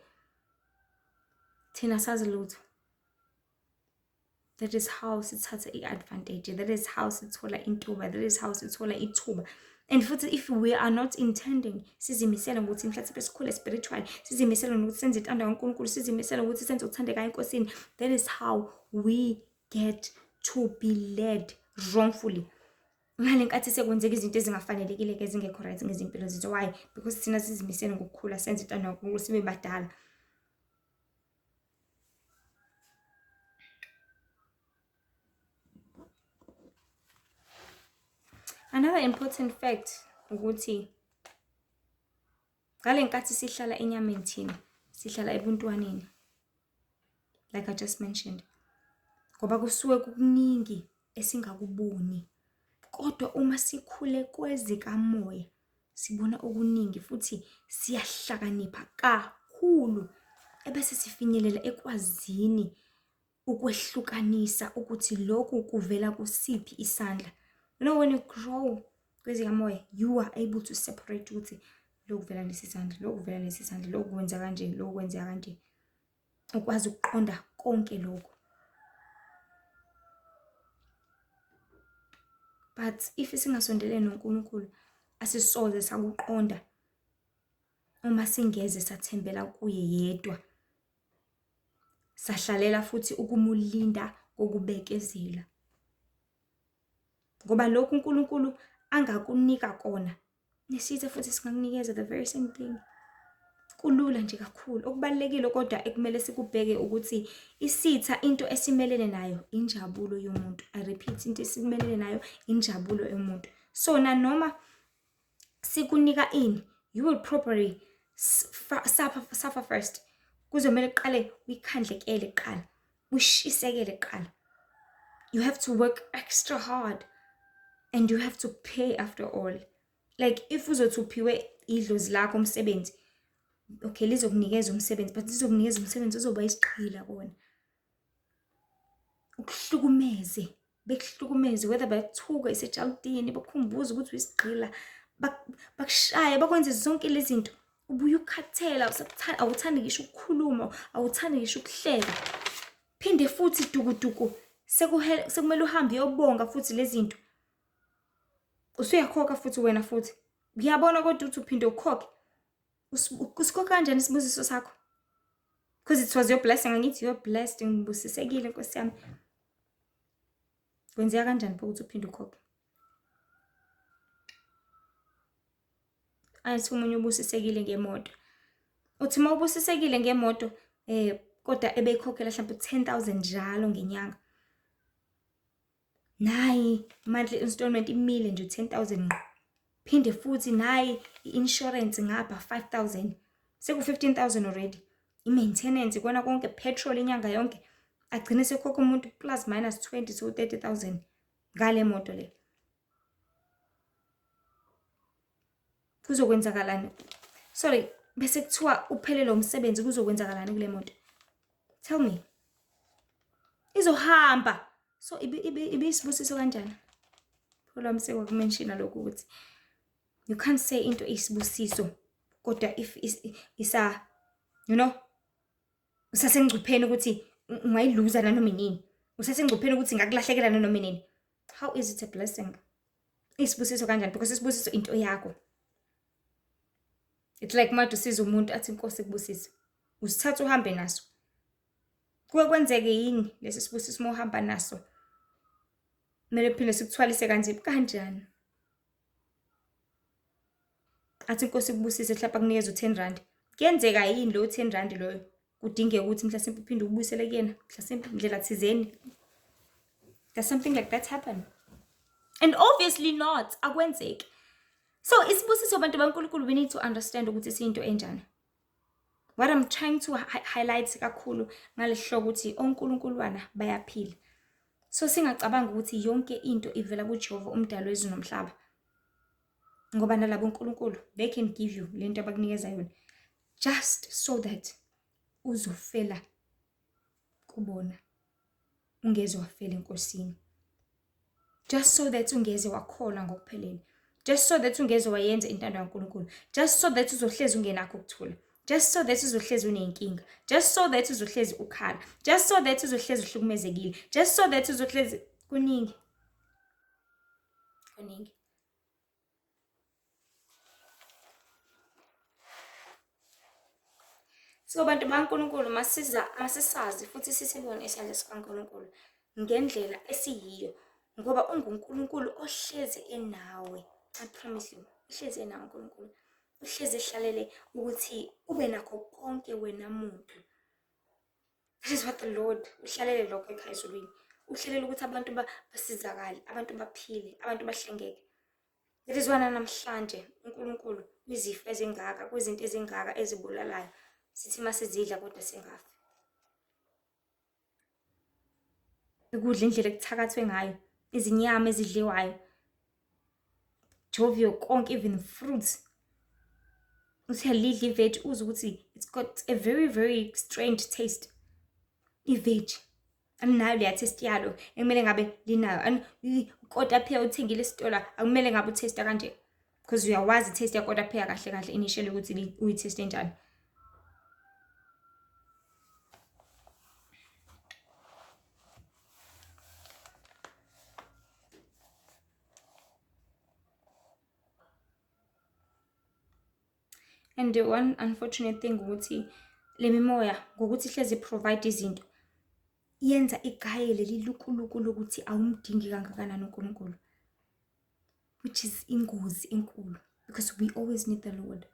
Thina sazi lutho. That is how sithatha i-advantage, that is how sithola intuba, that is how sithola ithuba. And futhi if we are not intending, sizimisele ngokuthi mhlawumbe sikhule spiritually, sizimisele ngokuthi senze intando kaNkulunkulu, sizimisele ngokuthi senze ukuthandeka eNkosini, that is how we get to be led wrongfully. Ngale nkathi sekwenzeka izinto ezingafanelekile-ke ezingekho right ngezimpilo zethu. Why? Because thina sizimisele ngokukhula, senze intando kaNkulunkulu, sibe badala. Another important fact ukuthi ngale nkathi sihlala enyameni thina sihlala ebuntwaneni, like I just mentioned, ngoba kusuke kukuningi esingakuboni, kodwa uma sikhule kwezikamoya sibona okuningi futhi siyahlakanipha kakhulu, ebese sifinyelela ekwazini ukwehlukanisa ukuthi lokhu kuvela kusiphi isandla. You know, when you grow kwezikamoya, you are able to separate ukuthi lokhu kuvela lesi sandla, lokhu kuvela lesi sandla, lokhu kwenza kanje, lokhu kwenzeka kanje. Ukwazi ukuqonda konke lokhu. But if singasondelene noNkulunkulu, asisoze sakuqonda uma singeze sathembela kuye yedwa. Sahlalela futhi ukumulinda kokubekezela. Ngoba lokhu uNkulunkulu angakunika kona, nesitha futhi singakunikeza the very same thing. Kulula nje kakhulu. Okubalulekile kodwa ekumele sikubheke ukuthi isitha into esimelene nayo injabulo yomuntu. I repeat, into esimelene nayo injabulo yomuntu. So nanoma sikunika ini, you will probably suffer first. Kuzomele uqale uyikhandlekele kuqala, ushisekele kuqala. You have to work extra hard and you have to pay after all. Like if uzothi uphiwe idlozi lakho umsebenzi, okay, lizokunikeza umsebenzi, but lizokunikeza umsebenzi uzoba isigqila kona. Ukuhlukumeze, bekuhlukumeze, whether bayakuthuka isejalidini, bakukhumbuze ukuthi uyisigqila, bakushaye, bakwenze zonke lezi zinto. Ubuye ukhathela, awuthandi ngisho ukukhuluma, awuthandi ngisho ukuhleka. Phinde futhi dukuduku, sekumele uhambe uyobonga futhi lezi zinto. Usuyakhokha futhi wena futhi. Ngiyabona kodwa ukuthi uphinde ukhokhe. Usikhokha kanjani isibusiso sakho? Because it was your blessing, angithi you're blessed, ngibusisekile Nkosi yami. Kwenzeka kanjani pho ukuthi uphinde ukhokhe? Athi omunye ubusisekile ngemoto. Uthi uma ubusisekile ngemoto, kodwa ebeyikhokhela mhlawumbe 10,000 njalo ngenyanga. Nayi monthly installment imile nje 10,000 ngqo. Phinde futhi nayi i-insurance ngapha 5,000. Seku 15,000 already. I-maintenance kona konke, petrol inyanga yonke. Agcine sekhokha umuntu plus minus 20 to 30,000 ngale moto le. Kuzokwenzakalani? Sorry, bese kuthiwa uphelele umsebenzi, kuzokwenzakalani kule moto? Tell me. Izohamba. So ibisibusiso kanjani? Phola mseko kumenshina lokhu ukuthi you can't say into isibusiso kodwa if isa, you know, usasengcupheni ukuthi ungayiluza nanoma inini. Usasengcupheni ukuthi ingakulahlekela nanoma inini. How is it a blessing? Isibusiso kanjani? Because isibusiso into yakho. It's like manje usiza umuntu athi inkosi ikubusise. Usithatha uhambe naso. Kuke kwenzeke yini lesi sibusiso uma uhamba naso? Kumele phinde sikuthwalise kanzima kanjani? Athi inkosi ikubusise mhlawumbe akunikeze u-10 rand. Kuyenzeka yini lowo 10 rand loyo? Kudingeka ukuthi mhlasimpe uphinde ubuyisele kuyena, mhlasimpe ndlela thizeni. Does something like that happen? And obviously not, akwenzeki. So isibusiso bantu baNkulunkulu, we need to understand ukuthi siyinto enjani. What I'm trying to highlight kakhulu ngalesihloko ukuthi oNkulunkulwana bayaphila. So singacabanga ukuthi yonke into ivela kuJehova umdali wezulu nomhlaba. Ngoba nalabo oNkulunkulu they can give you lento abakunikeza yona just so that uzofela kubona, ungeze wafela enkosini. Just so that ungeze wakholwa ngokuphelele. Just so that ungeze wayenza intando kaNkulunkulu. Just so that uzohlezi ungenakho ukuthula. Just so that uzohlezi uneyinkinga. Just so that uzohlezi ukhala. Just so that uzohlezi uhlukumezekile. Just so that uzohlezi kuningi. Kuningi. So bantu baNkulunkulu masisazi futhi sisibone isandla sikaNkulunkulu ngendlela esiyiyo, ngoba unguNkulunkulu ohlezi enawe. I promise you, uhlezi enawe uNkulunkulu. Uhlezi ehlalele ukuthi ube nakho konke wena muntu. That is what the Lord uhlalele lokho ekhaya ezulwini. Uhlalele ukuthi abantu basizakale, abantu baphile, abantu bahlengeke. That is why namhlanje uNkulunkulu kwizifo ezingaka, kwizinto ezingaka ezibulalayo, sithi masizidla kodwa singafi. Ukudla indlela ekuthakathwe ngayo, izinyama ezidliwayo, jovio konke, even fruits. Uthi uyalidla i-veg, uzwe ukuthi it's got a very very strange taste. I-veg alinayo leya taste yalo ekumele ngabe linayo. Kotapheya uthengile esitolo akumele ngabe uthesta kanje, because uyawazi i-taste yakotapheya kahle kahle initially ukuthi uyitheste njani. And the one unfortunate thing ukuthi le mimoya ngokuthi ihlezi provide izinto, Yenza igaye leli lukuluku lokuthi awumdingi kangakanani uNkulunkulu, which is ingozi enkulu because we always need the Lord.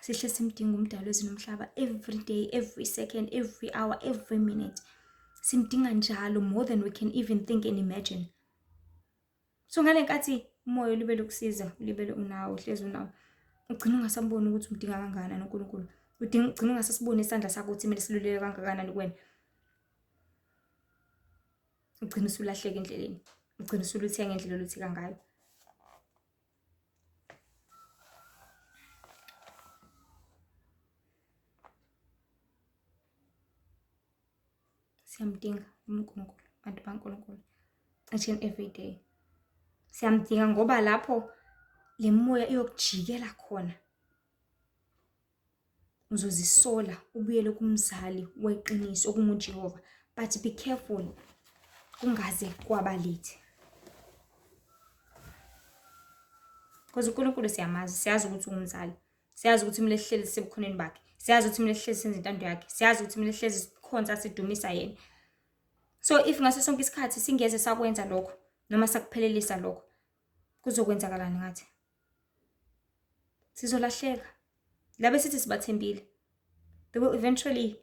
Sihle simdinga umdali wezulu nomhlaba every day, every second, every hour, every minute. Simdinga njalo more than we can even think and imagine. So ngale nkathi umoya ulibele ukusiza, ulibele unawo, uhlezi unawo, ugcina ungasamboni ukuthi umdinga kangakanani uNkulunkulu. Udinga ugcina ungasasiboni isandla sakho ukuthi kumele siluleke kangakanani kuwena. Ugcina usulahleka endleleni. Ugcina usulutheka ngendlela olutheka ngayo. Siyamdinga uNkulunkulu, bantu baNkulunkulu, each and every day. Siyamdinga ngoba lapho le moya iyokujikela khona uzozisola ubuyele kumzali weqiniso okunguJehova, but be careful kungaze kwaba late. Because uNkulunkulu siyamazi, siyazi ukuthi ungumzali. Siyazi ukuthi kumele sihlezi sisebukhoneni bakhe. Siyazi ukuthi kumele sihlezi senze intando yakhe. Siyazi ukuthi kumele sihlezi sikhonza sidumisa yena. So if ngaso sonke isikhathi singeze sakwenza lokho noma sakuphelelisa lokho, kuzokwenzakalani ngathi? Sizolahleka. Laba esithi sibathembile, they will eventually,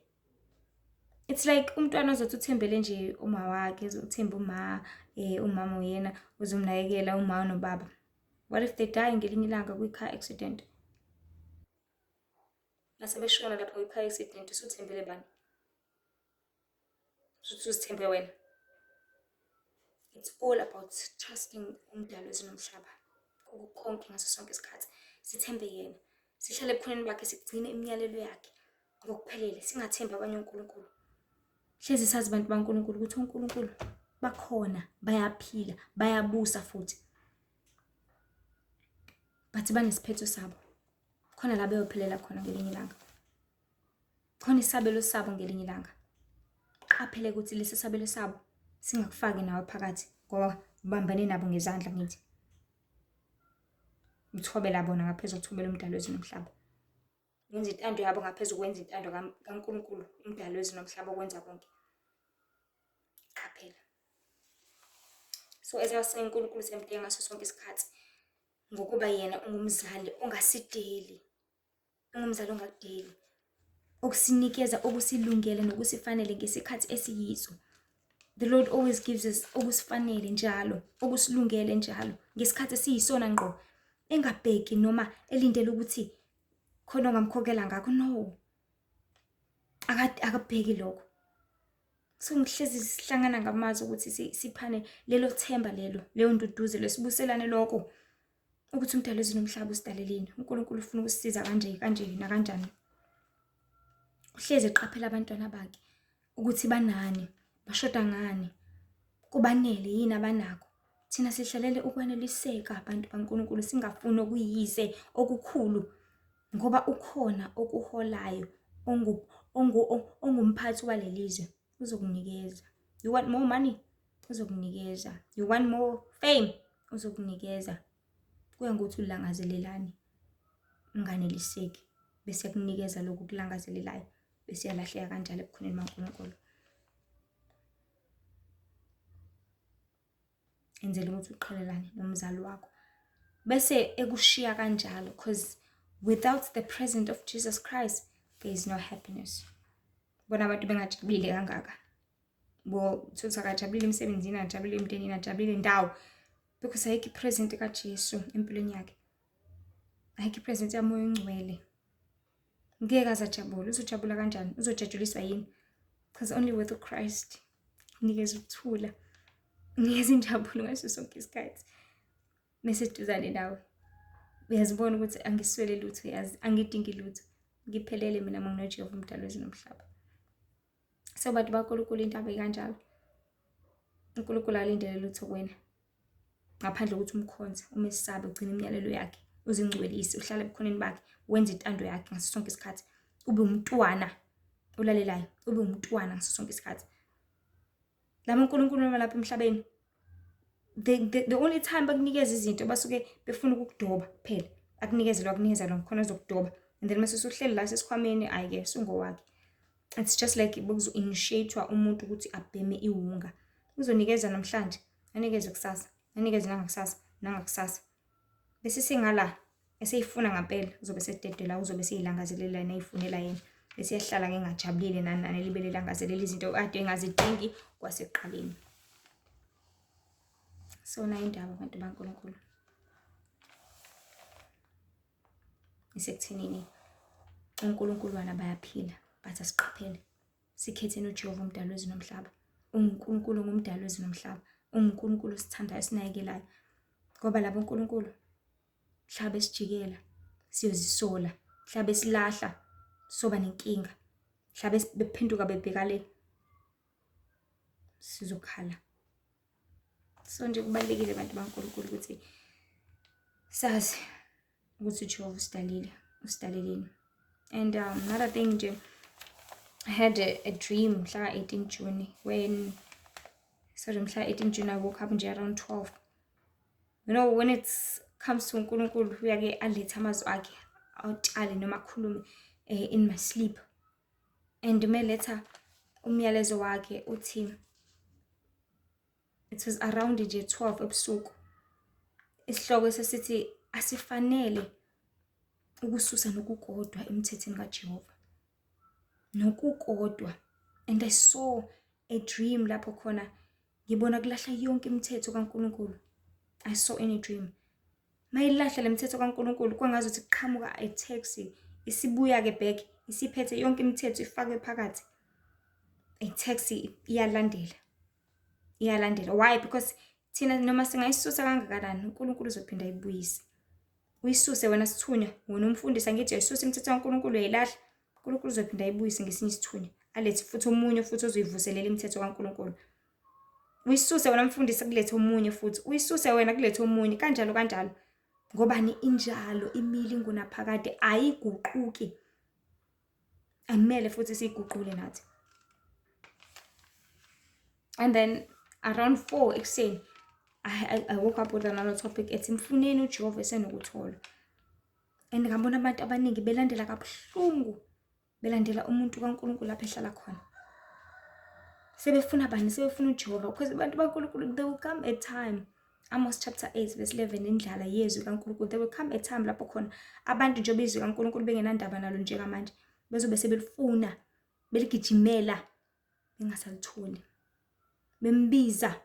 it's like umntwana ozothi uthembele nje uma wakhe, uthembe uma, umama uyena uzomnakekela, uma nobaba. What if they die ngelinye ilanga kwi-car accident? Mase beshona lapho kwi-car accident, usuthembele bani? Usuthi uzithembe wena. It's all about trusting umdali wezulu nomhlaba konke ngaso sonke isikhathi. Sithembe yena, sihlale ebukhoneni bakhe, sigcine imiyalelo yakhe ngokuphelele, singathembi abanye onkulunkulu. Hlezi sazi bantu baNkulunkulu ukuthi onkulunkulu bakhona, bayaphila, bayabusa futhi, but banesiphetho sabo. Khona la beyophelela khona ngelinye ilanga, khona isabelo sabo ngelinye ilanga. Qaphele ukuthi lesi sabelo sabo singakufaki nawe phakathi, ngoba ubambane nabo ngezandla. Ngithi uthobela bona ngaphezu kokuthobela umdali wezulu nomhlaba, wenza intando yabo ngaphezu kokwenza intando kaNkulunkulu umdali wezulu nomhlaba okwenza konke. Qaphela. So as I was saying, uNkulunkulu siyamdinga ngaso sonke isikhathi, ngokuba yena ungumzali ongasideli, ungumzali ongakudeli, okusinikeza okusilungele nokusifanele ngesikhathi esiyiso. The Lord always gives us okusifanele njalo, okusilungele njalo, ngesikhathi esiyisona ngqo, engabheki noma elindele ukuthi khona ongamkhokhela ngakho. No, akabheki lokho. So ngihlezi sihlangana ngamazwi ukuthi siphane lelo themba lelo, leyo nduduzo, lesibuselane lokho ukuthi umdali wezulu nomhlaba usidaleleni. uNkulunkulu ufuna ukusisiza kanje kanje nakanjani. Uhlezi eqaphela abantwana bakhe ukuthi banani, bashoda ngani, kubanele yini abanakho. Thina sihlalele ukwaneliseka abantu baNkulunkulu, singafuni okuyize okukhulu, ngoba ukhona okuholayo ongumphathi walelizwe, uzokunikeza. You want more money? Uzokunikeza. You want more fame? Uzokunikeza. Kuya ngokuthi ulangazelelani, unganeliseki, bese kunikeza lokhu kulangazelelayo, bese uyalahleka kanjalo ebukhoneni baNkulunkulu. Enzela ukuthi uqhelelane nomzali wakho, bese ekushiya kanjalo, because without the presence of Jesus Christ there is no happiness. Bona abantu bengajabulile kangaka, bo thuthi akajabulile emsebenzini, akajabulile emndenini, akajabulile ndawo, because ayikho i-present kaJesu empilweni yakhe, ayikho i-present yaMoya oNgcwele. Ngeke aze ajabule. Uzojabula kanjani? Uzojatshuliswa yini? Because only with Christ nikeza ukuthula, nikeza injabulo ngaso sonke isikhathi. Mese eduzane nawe uyazibona ukuthi angiswele lutho, yazi angidingi lutho, ngiphelele mina uma nginoJehova umdali wezulu nomhlaba. So bantu baNkulunkulu, indaba ikanjalo. uNkulunkulu alindele lutho kuwena ngaphandle kokuthi umkhonze, umesabe, ugcine imiyalelo yakhe, uzingcwelise, uhlale ebukhoneni bakhe, wenze intando yakhe ngaso sonke isikhathi, ube umntwana olalelayo, ube umntwana ngaso sonke isikhathi. Laba uNkulunkulu noma lapha emhlabeni, the only time bakunikeza izinto basuke befuna ukukudoba kuphela, akunikeze lo, akunikeza lo, khona ezokudoba, and then mase usuhleli la sesikhwameni, ayi-ke sungowakhe. It's just like bekuzo-initiate-wa umuntu ukuthi abheme iwunga. Uzonikeza namhlanje, anikeze kusasa, anikeze nangakusasa, nangakusasa. Bese sengala eseyifuna ngampela, uzobe esededela, uzobe eseyilangazelela yena, eyifunela yena. Bese eyahlala-ke engajabulile nani nani, elibele elangazelela izinto kade engazidingi kwasekuqaleni. So nayo indaba bantu baNkulunkulu. Isekuthenini uNkulunkulu wana bayaphila, but asiqaphele. Sikhetheni uJehova umdali wezulu nomhlaba. UnguNkulunkulu ngumdali wezulu nomhlaba. UnguNkulunkulu osithandayo, osinakekelayo. Ngoba labo uNkulunkulu mhla besijikela siyozisola, mhla besilahla soba nenkinga, mhla bephenduka bebheka le sizokhala. So nje kubalulekile bantu baNkulunkulu ukuthi sazi ukuthi uJehova usidalile, usidaleleni. And another thing nje, I had a dream mhla 18 June when, sorry, mhla 18 June I woke up nje around 12. You know, when it comes to uNkulunkulu uyake alethe amazwi akhe awutshale noma akhulume in my sleep. And meletha umyalezo wakhe uthi it was around nje 12 ebusuku. Isihloko sesithi asifanele ukususa nokukodwa emthethweni kaJehova. Nokukodwa. And I saw a dream lapho khona ngibona kulahla yonke imithetho kaNkulunkulu. I saw in a dream. Mayilahla le mithetho kaNkulunkulu kwangazuthi kuqhamuka a taxi isibuya ke back isiphethe yonke imithetho ifakwe phakathi. A taxi iyalandela. Iyalandela. Why? Because thina noma singayisusa kangakanani uNkulunkulu uzophinda ayibuyise. Uyisuse wena sithunywa, wena umfundisi angithi uyayisusa imithetho kaNkulunkulu uyayilahla. uNkulunkulu uzophinda ayibuyise ngesinye isithunywa. Alethe futhi omunye futhi ozoyivuselela imithetho kaNkulunkulu. Uyisuse wena mfundisi kulethe omunye futhi, uyisuse wena kulethe omunye, kanjalo kanjalo. Ngobani injalo imile ingunaphakade ayiguquki. Akumele futhi siyiguqule nathi. And then around 4 ekuseni I woke up with another topic ethi mfuneni uJehova esenokuthola. And ngabona abantu abaningi belandela kabuhlungu, belandela umuntu kaNkulunkulu lapho ehlala khona. Sebefuna bani? Sebefuna uJehova, because abantu baNkulunkulu there will come a time. Amos chapter 8 verse 11, indlala yezwi kaNkulunkulu. There will come a time lapho khona abantu njengoba izwi kaNkulunkulu bengenandaba nalo njengamanje, bezobe sebelifuna, beligijimela, bengasalitholi. Bembiza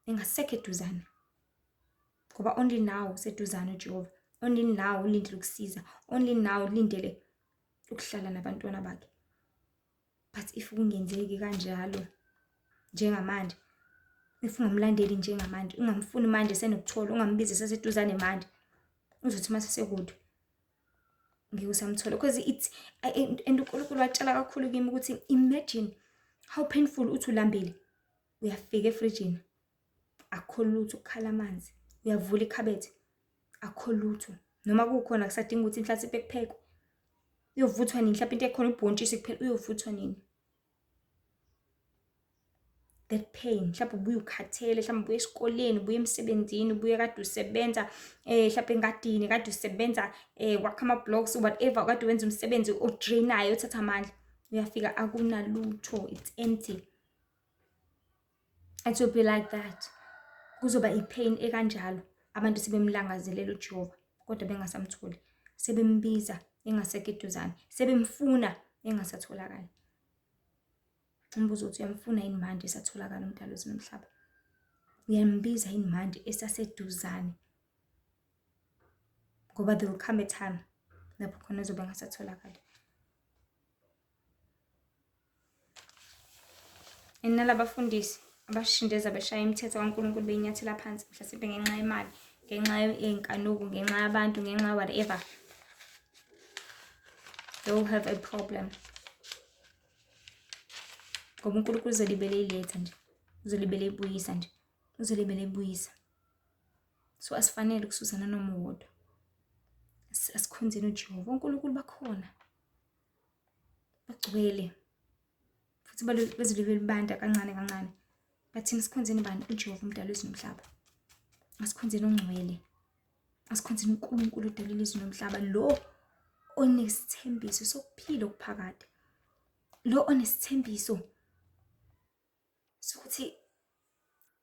engasekho eduzane. Ngoba only now useduzane uJehova. Only now ulindele ukusiza. Only now ulindele ukuhlala nabantwana bakhe. But if kungenzeki kanjalo njengamanje, if ungamlandeli njengamanje, ungamfuni manje senokuthola, ungambizi seseduzane manje, uzothi uma sesekude ngeke usamthola. Because it's and uNkulunkulu watshela kakhulu kimi ukuthi imagine how painful uthi ulambile, uyafika efrijini akukho lutho, kukhala amanzi, uyavula ikhabethe akukho lutho, noma kukhona kusadinga ukuthi mhlasimpe kuphekwe, uyovuthwa nini? Mhlawumbe into ekhona ubhontshisi kuphela, uyovuthwa nini? That pain, mhlawumbe ubuye ukhathele, mhlawumbe ubuye esikoleni, ubuye emsebenzini, ubuye kade usebenza, mhlawumbe engadini, kade usebenza, wakha ama-blocks, whatever, kade wenza umsebenzi odrainayo, othatha amandla, uyafika akunalutho, it's empty. It will be like that. Kuzoba i-pain ekanjalo. Abantu sebemlangazelela uJehova kodwa bengasamtholi, sebembiza engasekho eduzane, sebemfuna engasatholakali. Umbuzo uthi uyamfuna yini manje esatholakala umdali wezulu nomhlaba? Uyambiza yini manje esaseduzane? Ngoba there will come a time lapho khona ezobe engasatholakali. And nalabafundisi abashindeza beshaya imithetho kaNkulunkulu beyinyathela phansi, mhlasimpe ngenxa yemali, ngenxa yenkanuko, ngenxa yabantu, ngenxa whatever, they will have a problem. Ngoba uNkulunkulu uzolibele iletha nje, uzolibele ibuyisa nje, uzolibele ibuyisa. So asifanele ukususa nanoma uwodwa. Asikhonzeni uJehova, uNkulunkulu bakhona, bagcwele futhi bezolibele libanda kancane kancane. Bathina sikhonzeni bani? uJehova umdali wezulu nomhlaba. Asikhonzeni ongcwele, asikhonzeni uNkulunkulu odalile izulu nomhlaba, lo onesithembiso sokuphila okuphakade. Lo onesithembiso sokuthi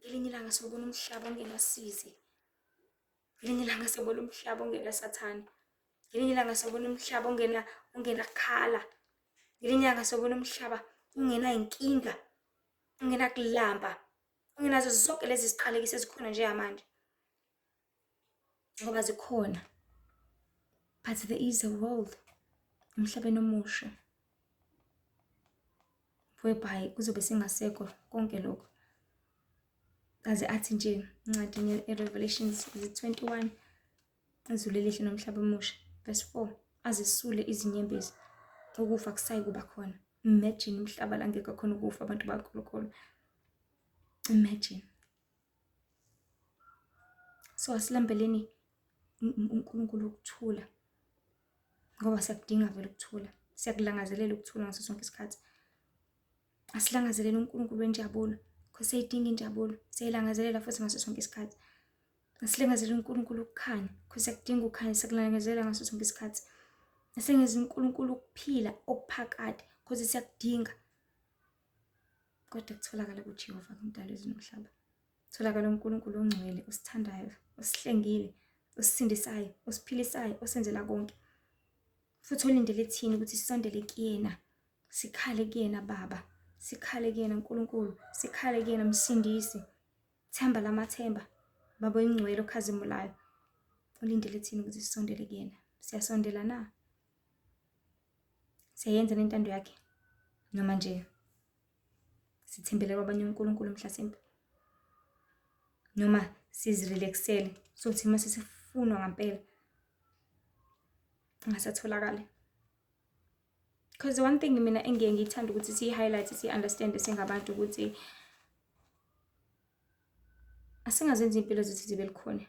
ngelinye ilanga sobona umhlaba ongenasizi, ngelinye ilanga sobona umhlaba ongenasathane, ngelinye ilanga sobona umhlaba ongenakukhala, ngelinye ilanga sobona umhlaba ungenay'nkinga, ungenakulamba, ungenazo zonke lezi ziqalekiso ezikhona njengamanje. Ngoba zikhona. But there is a world emhlabeni omusha whereby kuzobe singasekho konke lokho. Aze athi nje encwadini ye-Revelations 21 izulu elihle nomhlaba omusha verse 4 azisule izinyembezi ukufa kusayi kuba khona. Imagine umhlaba la ngekho khona ukufa abantu baNkulunkulu. Imagine. So asilambeleni uNkulunkulu ukuthula ngoba siyakudinga vele ukuthula, siyakulangazelela ukuthula ngaso sonke isikhathi. Asilangazelele uNkulunkulu wenjabulo because siyayidinga injabulo, siyayilangazelela futhi ngaso sonke isikhathi. Asilangazelele uNkulunkulu ukukhanya because siyakudinga ukukhanya, siyakulangazelela ngaso sonke isikhathi. Asilangazelele uNkulunkulu ukuphila okuphakade because siyakudinga. Kodwa kutholakala kuJehova kuMdali wezulu nomhlaba. Kutholakala uNkulunkulu ongcwele, osithandayo, osihlengile, osisindisayo, osiphilisayo, osenzela konke. Futhi olindele thina ukuthi sisondele kuyena, sikhale kuyena Baba, sikhale kuyena Nkulunkulu, sikhale kuyena Msindisi. Themba lamathemba, Baba oyingcwele okhazimulayo. Ulindele thina ukuthi sisondele kuyena. Siyasondela na? Siyayenza nentando yakhe noma nje sithembele kwabanye uNkulunkulu mhlasimpe noma sizirelaxele sothi uma sesifunwa ngampela ngasatholakali. Because one thing mina engiye ngiyithanda ukuthi siyi-highlight siyi-understand singabantu ukuthi asingazenzi iy'mpilo zethu zibe lukhuni.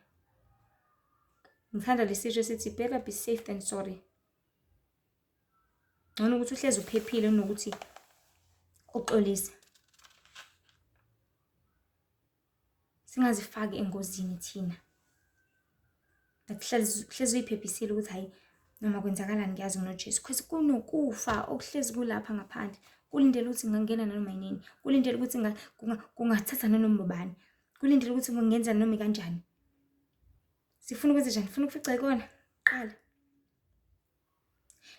Ngithanda lesisho esithi better be safe than sorry. Ngcono ukuthi uhlezi uphephile kunokuthi uxolise. Singazifaki engozini thina. Hlezi hlezi uyiphephisile ukuthi hhayi noma kwenzakalani ngiyazi nginoJesu. Because kunokufa okuhlezi kulapha ngaphandle. Kulindele ukuthi ngingangena nanoma yinini. Kulindele ukuthi kungathatha nanoma ubani. Kulindele ukuthi kungenza noma ikanjani. Sifuna ukwenza njani? Sifuna ukufica ikona kuqala.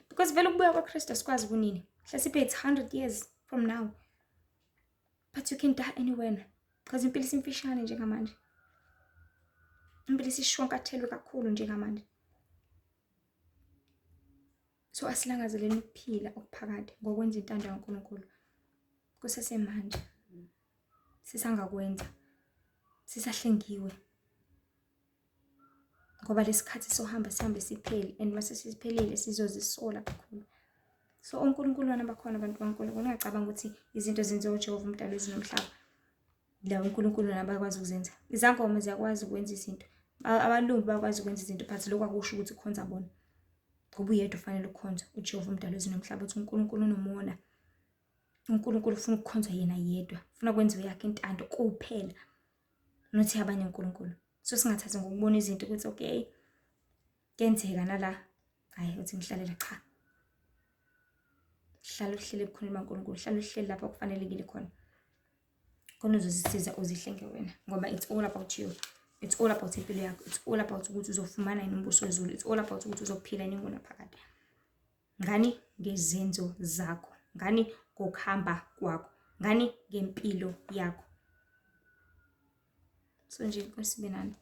Because vele ukubuya kwaKristu asikwazi kunini. Mhlawumbe it's 100 years from now. But you can die anywhere. Because impilo isimfishane njengamanje. Impilo isishwankathelwe kakhulu njengamanje. So asilangazeleni ukuphila okuphakade ngokwenza intando kaNkulunkulu. Kusesemanje. Sisangakwenza. Sisahlengiwe. Ngoba lesikhathi sohamba sihambe siphele and mase siphelile sizozisola kakhulu. So oNkulunkulu wena bakhona abantu baNkulunkulu ungacabanga ukuthi izinto zenziwa uJehova uMdali wezulu nomhlaba. La uNkulunkulu wena bayakwazi ukuzenza. Izangoma ziyakwazi ukwenza izinto. Abalungu bayakwazi ukwenza izinto but lokho akusho ukuthi ukhonza bona. Ngoba uyedwa ufanele ukukhonzwa uJehova uMdali wezulu nomhlaba uthi uNkulunkulu unomona. uNkulunkulu ufuna ukukhonzwa yena yedwa. Ufuna kwenziwe yakhe intando kuphela. Nothi abanye uNkulunkulu. So singathathi ngokubona izinto ukuthi okay kuyenzeka nala hayi uthi ngihlalela cha. Hlala uhlele ebukhoneni baNkulunkulu, hlala uhleli lapho kufanelekile khona. Khona uzozisiza uzihlenge wena ngoba it's all about you. It's all about impilo yakho. It's all about ukuthi uzofumana yini umbuso wezulu. It's all about ukuthi uzophila yini ngonaphakade. Ngani ngezenzo zakho, ngani ngokuhamba kwakho, ngani ngempilo yakho. So nje inkosi ibe nani.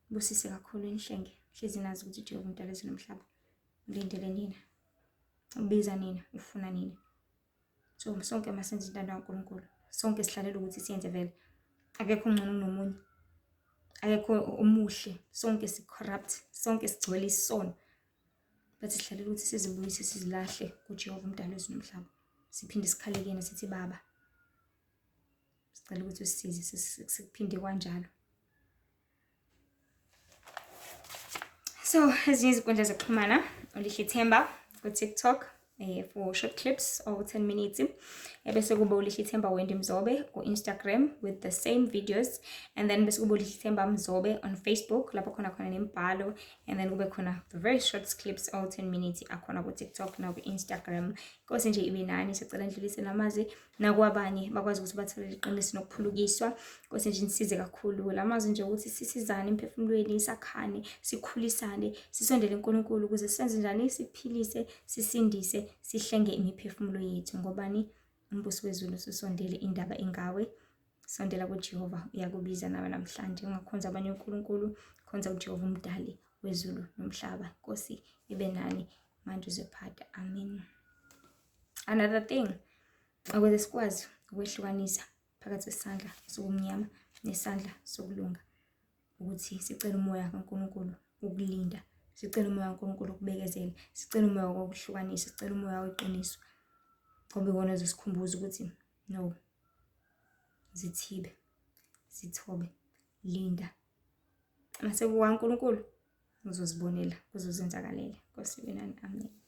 Busise kakhulu inihlenge. Hlezi nazi ukuthi uJehova uMdali wezulu nomhlaba ulindele nina. Ubiza nina, ufuna nina. So sonke masenze intando kaNkulunkulu. Sonke sihlalela ukuthi siyenze vele. Akekho ongcono kunomunye. Akekho omuhle. Sonke si-corrupt. Sonke sigcwele isono. But sihlalela ukuthi sizibuyise sizilahle kuJehova uMdali wezulu nomhlaba. Siphinde sikhale kuyena sithi Baba. Sicela ukuthi usisize sikuphinde kanjalo. So ezinye izinkundla zokuxhumana uLihle Themba ku-TikTok. for short clips or 10 minutes. Ebese kuba uLihlithemba Wendy Mzobe ku-Instagram with the same videos, and then bese kuba uLihlithemba Mzobe on Facebook, lapho khona khona nemibhalo, and then kube khona the very short clips all 10 minutes akhona ku-TikTok naku-Instagram. Inkosi nje ibe nani. Sicela ndlulise namazwi nakwabanye bakwazi ukuthi bathole iqiniso nokuphulukiswa. Inkosi nje nisize kakhulu la mazwi nje ukuthi sisizane emphefumulweni, sakhane, sikhulisane, sisondele uNkulunkulu ukuze senze njani, siphilise, sisindise, sihlenge imiphefumulo yethu. Ngobani? Umbuso wezulu usondele, indaba ingawe. Sondela kuJehova, uyakubiza nawe namhlanje. Ungakhonza abanye uNkulunkulu, khonza uJehova umdali wezulu nomhlaba. Nkosi ibe nani manje uzophata. Amen. Another thing, ukuze sikwazi ukwehlukanisa phakathi kwesandla sokumnyama nesandla sokulunga, ukuthi sicele umoya kaNkulunkulu ukulinda, sicele umoya kaNkulunkulu ukubekezela, sicele umoya wokuhlukanisa, sicele umoya weqiniso, ngoba iwona ozosikhumbuza ukuthi no, zithibe, zithobe, linda. Mase kukaNkulunkulu uzozibonela, kuzozenzakalela. Nkosi ibe nani. Amen.